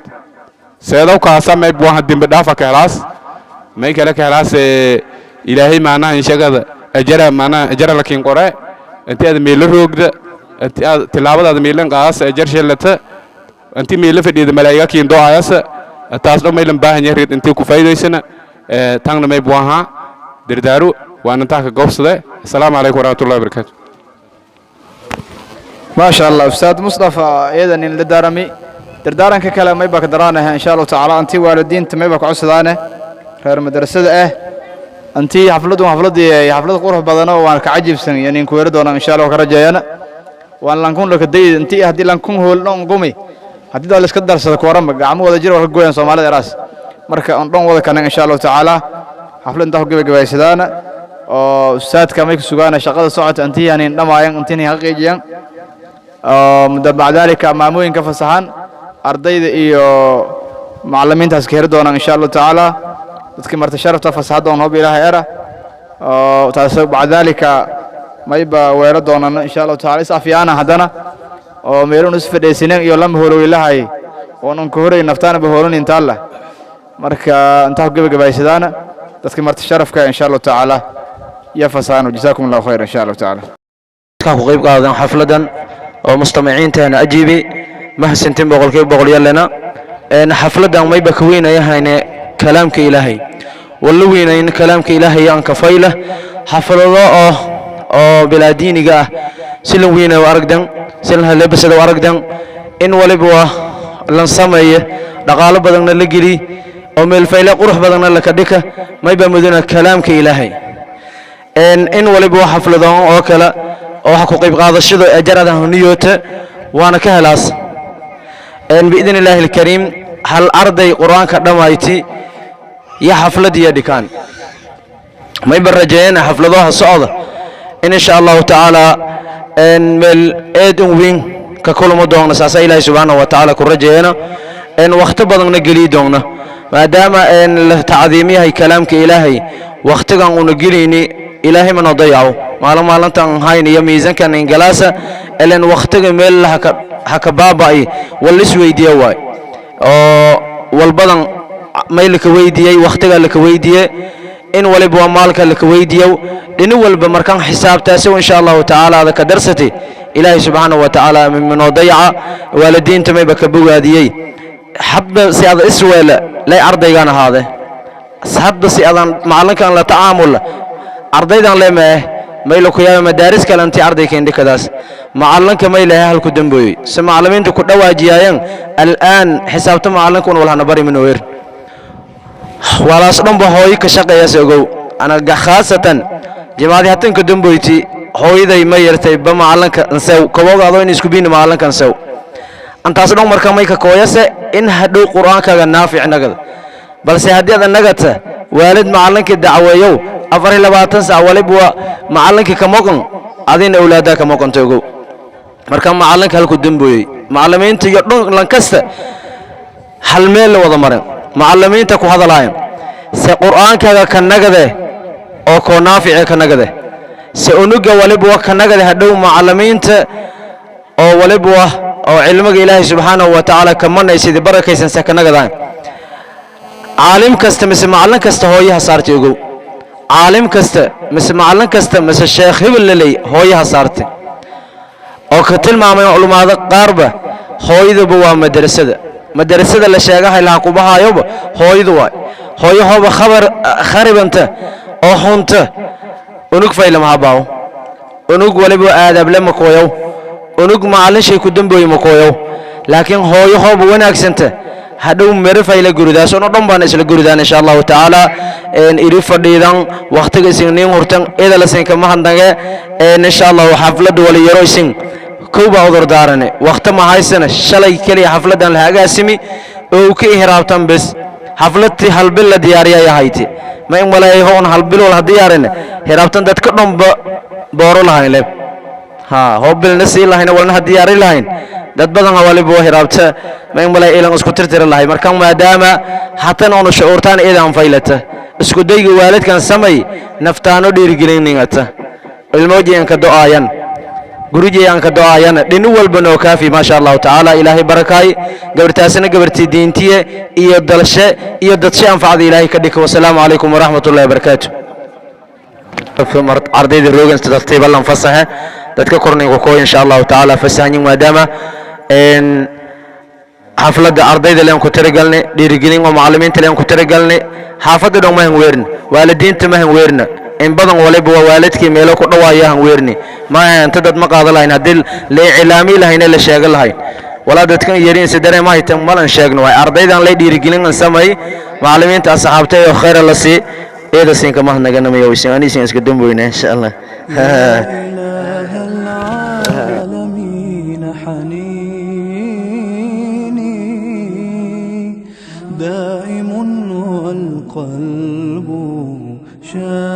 seedow kaasa may buaha dembi dhaafa ka helaas may kale ka helaas. Ilaahay macnaha inshagada ajara macnaha ajara lakiin qore intii aad meelo roogda intii aad tilaabadaada meelan qaadasa ajar sheelata intii meelo fadhiyada malaa'iga kiin do'ayasa. Taas dhan maylan baahan yahay reed intii ku faa'iidaysana tangna may buaha dardaaru waan intaa ka goobsade. Assalaamu calaykum waraxmatullahi wabarakaatu. Maasha Allah, Ustaad Mustafa iyadan in la daarami dardaaranka kale mayba ka daraanaha insha Allahu tacaala. Antii waalidiinta mayba ka codsadaane reer madrasada ah antii xafladdu xafladii xaflad qurux badan oo waan ka cajiibsan iyo nin ku weeri doonaan insha Allah ka rajeeyana waan lankun laka day intii haddii lankun hool dhan gumi haddii dad la iska darsado kooranba gacmo wada jir waa ka gooyaan Soomaalida eraas. Marka on dhan wada kanan insha Allahu tacaala xaflad intaa ku gebagabaysadaana oo ustaadka may ku sugaana shaqada socota intii aanin dhamaayan intii xaqiijiyaan oo muddo bacd dalika maamooyinka fasaxan ardayda iyo macallimiintaas ka heri doonaan insha Allahu tacaala. Dadkii marti sharafta fasaxadda oon hob Ilaahay era oo taas bacd dalika mayba weero doonaan insha Allahu tacaala is afyaana haddana oo meelun is fadhiisinen iyo lama holowilahay oonan ku horay naftaana ba hoolin intaalla. Marka intaa ku gebagabaysadaana dadkii marti sharafka insha Allahu tacaala iyo fasaxan. Jazaakum Allahu khayr insha Allahu tacaala. Ku qayb qaadan xafladan oo mustamaciinteena ajiibi mahadsantiin 100% yallana. Xafladan mayba ka weynayahayne kalaamka Ilaahay walla weynayn kalaamka Ilaahay aan kafayla xaflado oo bilaa diiniga ah si lan weynayo aragdan si lan halebasado aragdan in waliba waa lan sameeye dhaqaalo badanna la geli oo meel fayle qurux badanna laka dhika mayba mudana kalaamka Ilaahay in waliba waa xafladoon oo kale oo waxa ku qayb qaadashada ajarada niyoota waana ka helaas biidni Illaahi alkariim. Hal arday qur-aanka dhammayti iyo xaflad iyo dhikaan mayba rajeeyana xafladaha socda in insha Allahu tacaala meel eed in weyn ka kulmo doona saasa Ilaahay subxaanahu wa tacaala ku rajeeyana wakhti badanna geliyi doona maadaama la tacdiimiyahay kalaamka Ilaahay wakhtigan una gelayni Ilaahay mana dayaco maalin maalintan hayn iyo miisankan ingalaasa ilan wakhtiga meel haka baaba'ay wal isweydiiye waay oo walbadan may laka weydiiyey wakhtigaa laka weydiiye in waliba waa maalka laka weydiiyo dhini walba markaan xisaabtaasi insha Allahu tacaala ada ka darsatay Ilaahay subxaanahu wa tacaala minoo dayaca. Waalidiinta mayba ka bogaadiyey hadba si ada isweele lay ardaygaan ahaade hadba si adan macallinkan la tacaamula ardaydan leemee mayla ku yaaba madaaris kale intii ardayka indhikadaas macallinka may lehe halku dambooyey si macallimiinta ku dhawaajiyaayeen al'aan xisaabta macallinkuna walhana bari minoo yer walaas dhanba hooyo ka shaqeeyas ogow anaga khaasatan jimaadii hatanka damboyti. Hooyaday ma yartay ba macalinka nsew kaboogaado in isku biina macalinka nsew antaas dhan. Marka may ka kooyase in hadhow qur'aankaaga naafic nagada. Balse haddii aad nagata waalid macalinkii dacweeyow 24 sac waliba waa macalinkii ka moqon, adina awlaaddaa ka moqonta, ogow. Marka macalinka halku dembooyey, macalimiinta iyo dhan lankasta hal meel la wada marin, macalimiinta ku hadalaayan se qur'aankaaga ka nagade oo koo naafice ka nagade, se unuga waliba waa ka nagade hadhow macalimiinta oo waliba waa oo cilmiga Ilaahay subxaanahu wa tacaala ka manaysidii barakaysan se ka nagadaan. Caalim kasta mise macallin kasta hooyaha saartay, ogow. Caalim kasta mise macallin kasta mise sheekh hebel laley hooyaha saartay oo ka tilmaamay culumaado qaarba, hooyaduba waa madrasada. Madrasada la sheegahay laha kubahaayoba hooyadu waay. Hooyahooba khabar kharibanta oo xunta, unug faylamahabaaw, unug waliba aadaable makooyow, unug macallin shay ku dambooye makooyow. Laakiin hooyahooba wanaagsanta, hadhow mero fayla guridaas ono dhan baan isla guridaan, insha Allahu tacaala. Iri fadhiidan wakhtiga isin niin hurtan idala sinka mahadnage. Insha Allahu xafladda wali yaro isin kow baa udur daarane, wakhti ma haysana. Shalay keliya xafladdan la hagaasimi oo ka ihraabtan bes. Xafladtii hal bil la diyaariyay ahayti, ma in maleeyo on hal bil wal diyaarine hiraabtan dadka dhanba booro lahayn leb ha hoo bilna sii lahayn walna ha diyaari lahayn. Dad badan waliba waa hiraabta, ma in malay ilan isku tirtiri lahay. Marka maadaama hatan oonu shucuurtaan idan faylata, isku dayga waalidkan samay naftaano dhiirigeliningata, ilmoojiyan ka do'aayan, gurijeyan ka do'aayan, dhinu walba noo kaafi, maasha Allahu tacaala. Ilaahay barakaay gabartaasina, gabartii diintiye iyo dalshe iyo dadshe anfacda Ilaahay ka dhika. Wasalaamu calaykum waraxmat ullahi wabarakaatu. Ardayda roogan tartiiba lan fasaxe, dadka korninka kooy, insha Allahu tacaala. Fasahanyin maadaama xafladda ardayda leen ku tirigalne, dhiirigelin oo macallimiinta leen ku tirigalne, xaafadda dhan mahan weerni, waalidiinta mahan weerna. In badan waliba waa waalidkii meelo ku dhawaaya han weerni maaha. Inta dad ma qaadan lahayn haddii la iclaami lahayna, la sheegan lahayn walaa dadkan yarin si dareema haytan malan sheegno. Waay ardaydan lay dhiirigelin an samay, macallimiinta asxaabta iyo khayra la sii eeda siinka mahadnaganamayo weysin anisin iska damboyna, insha Allah. إله العالمين حنيني دائم والقلب شاكي.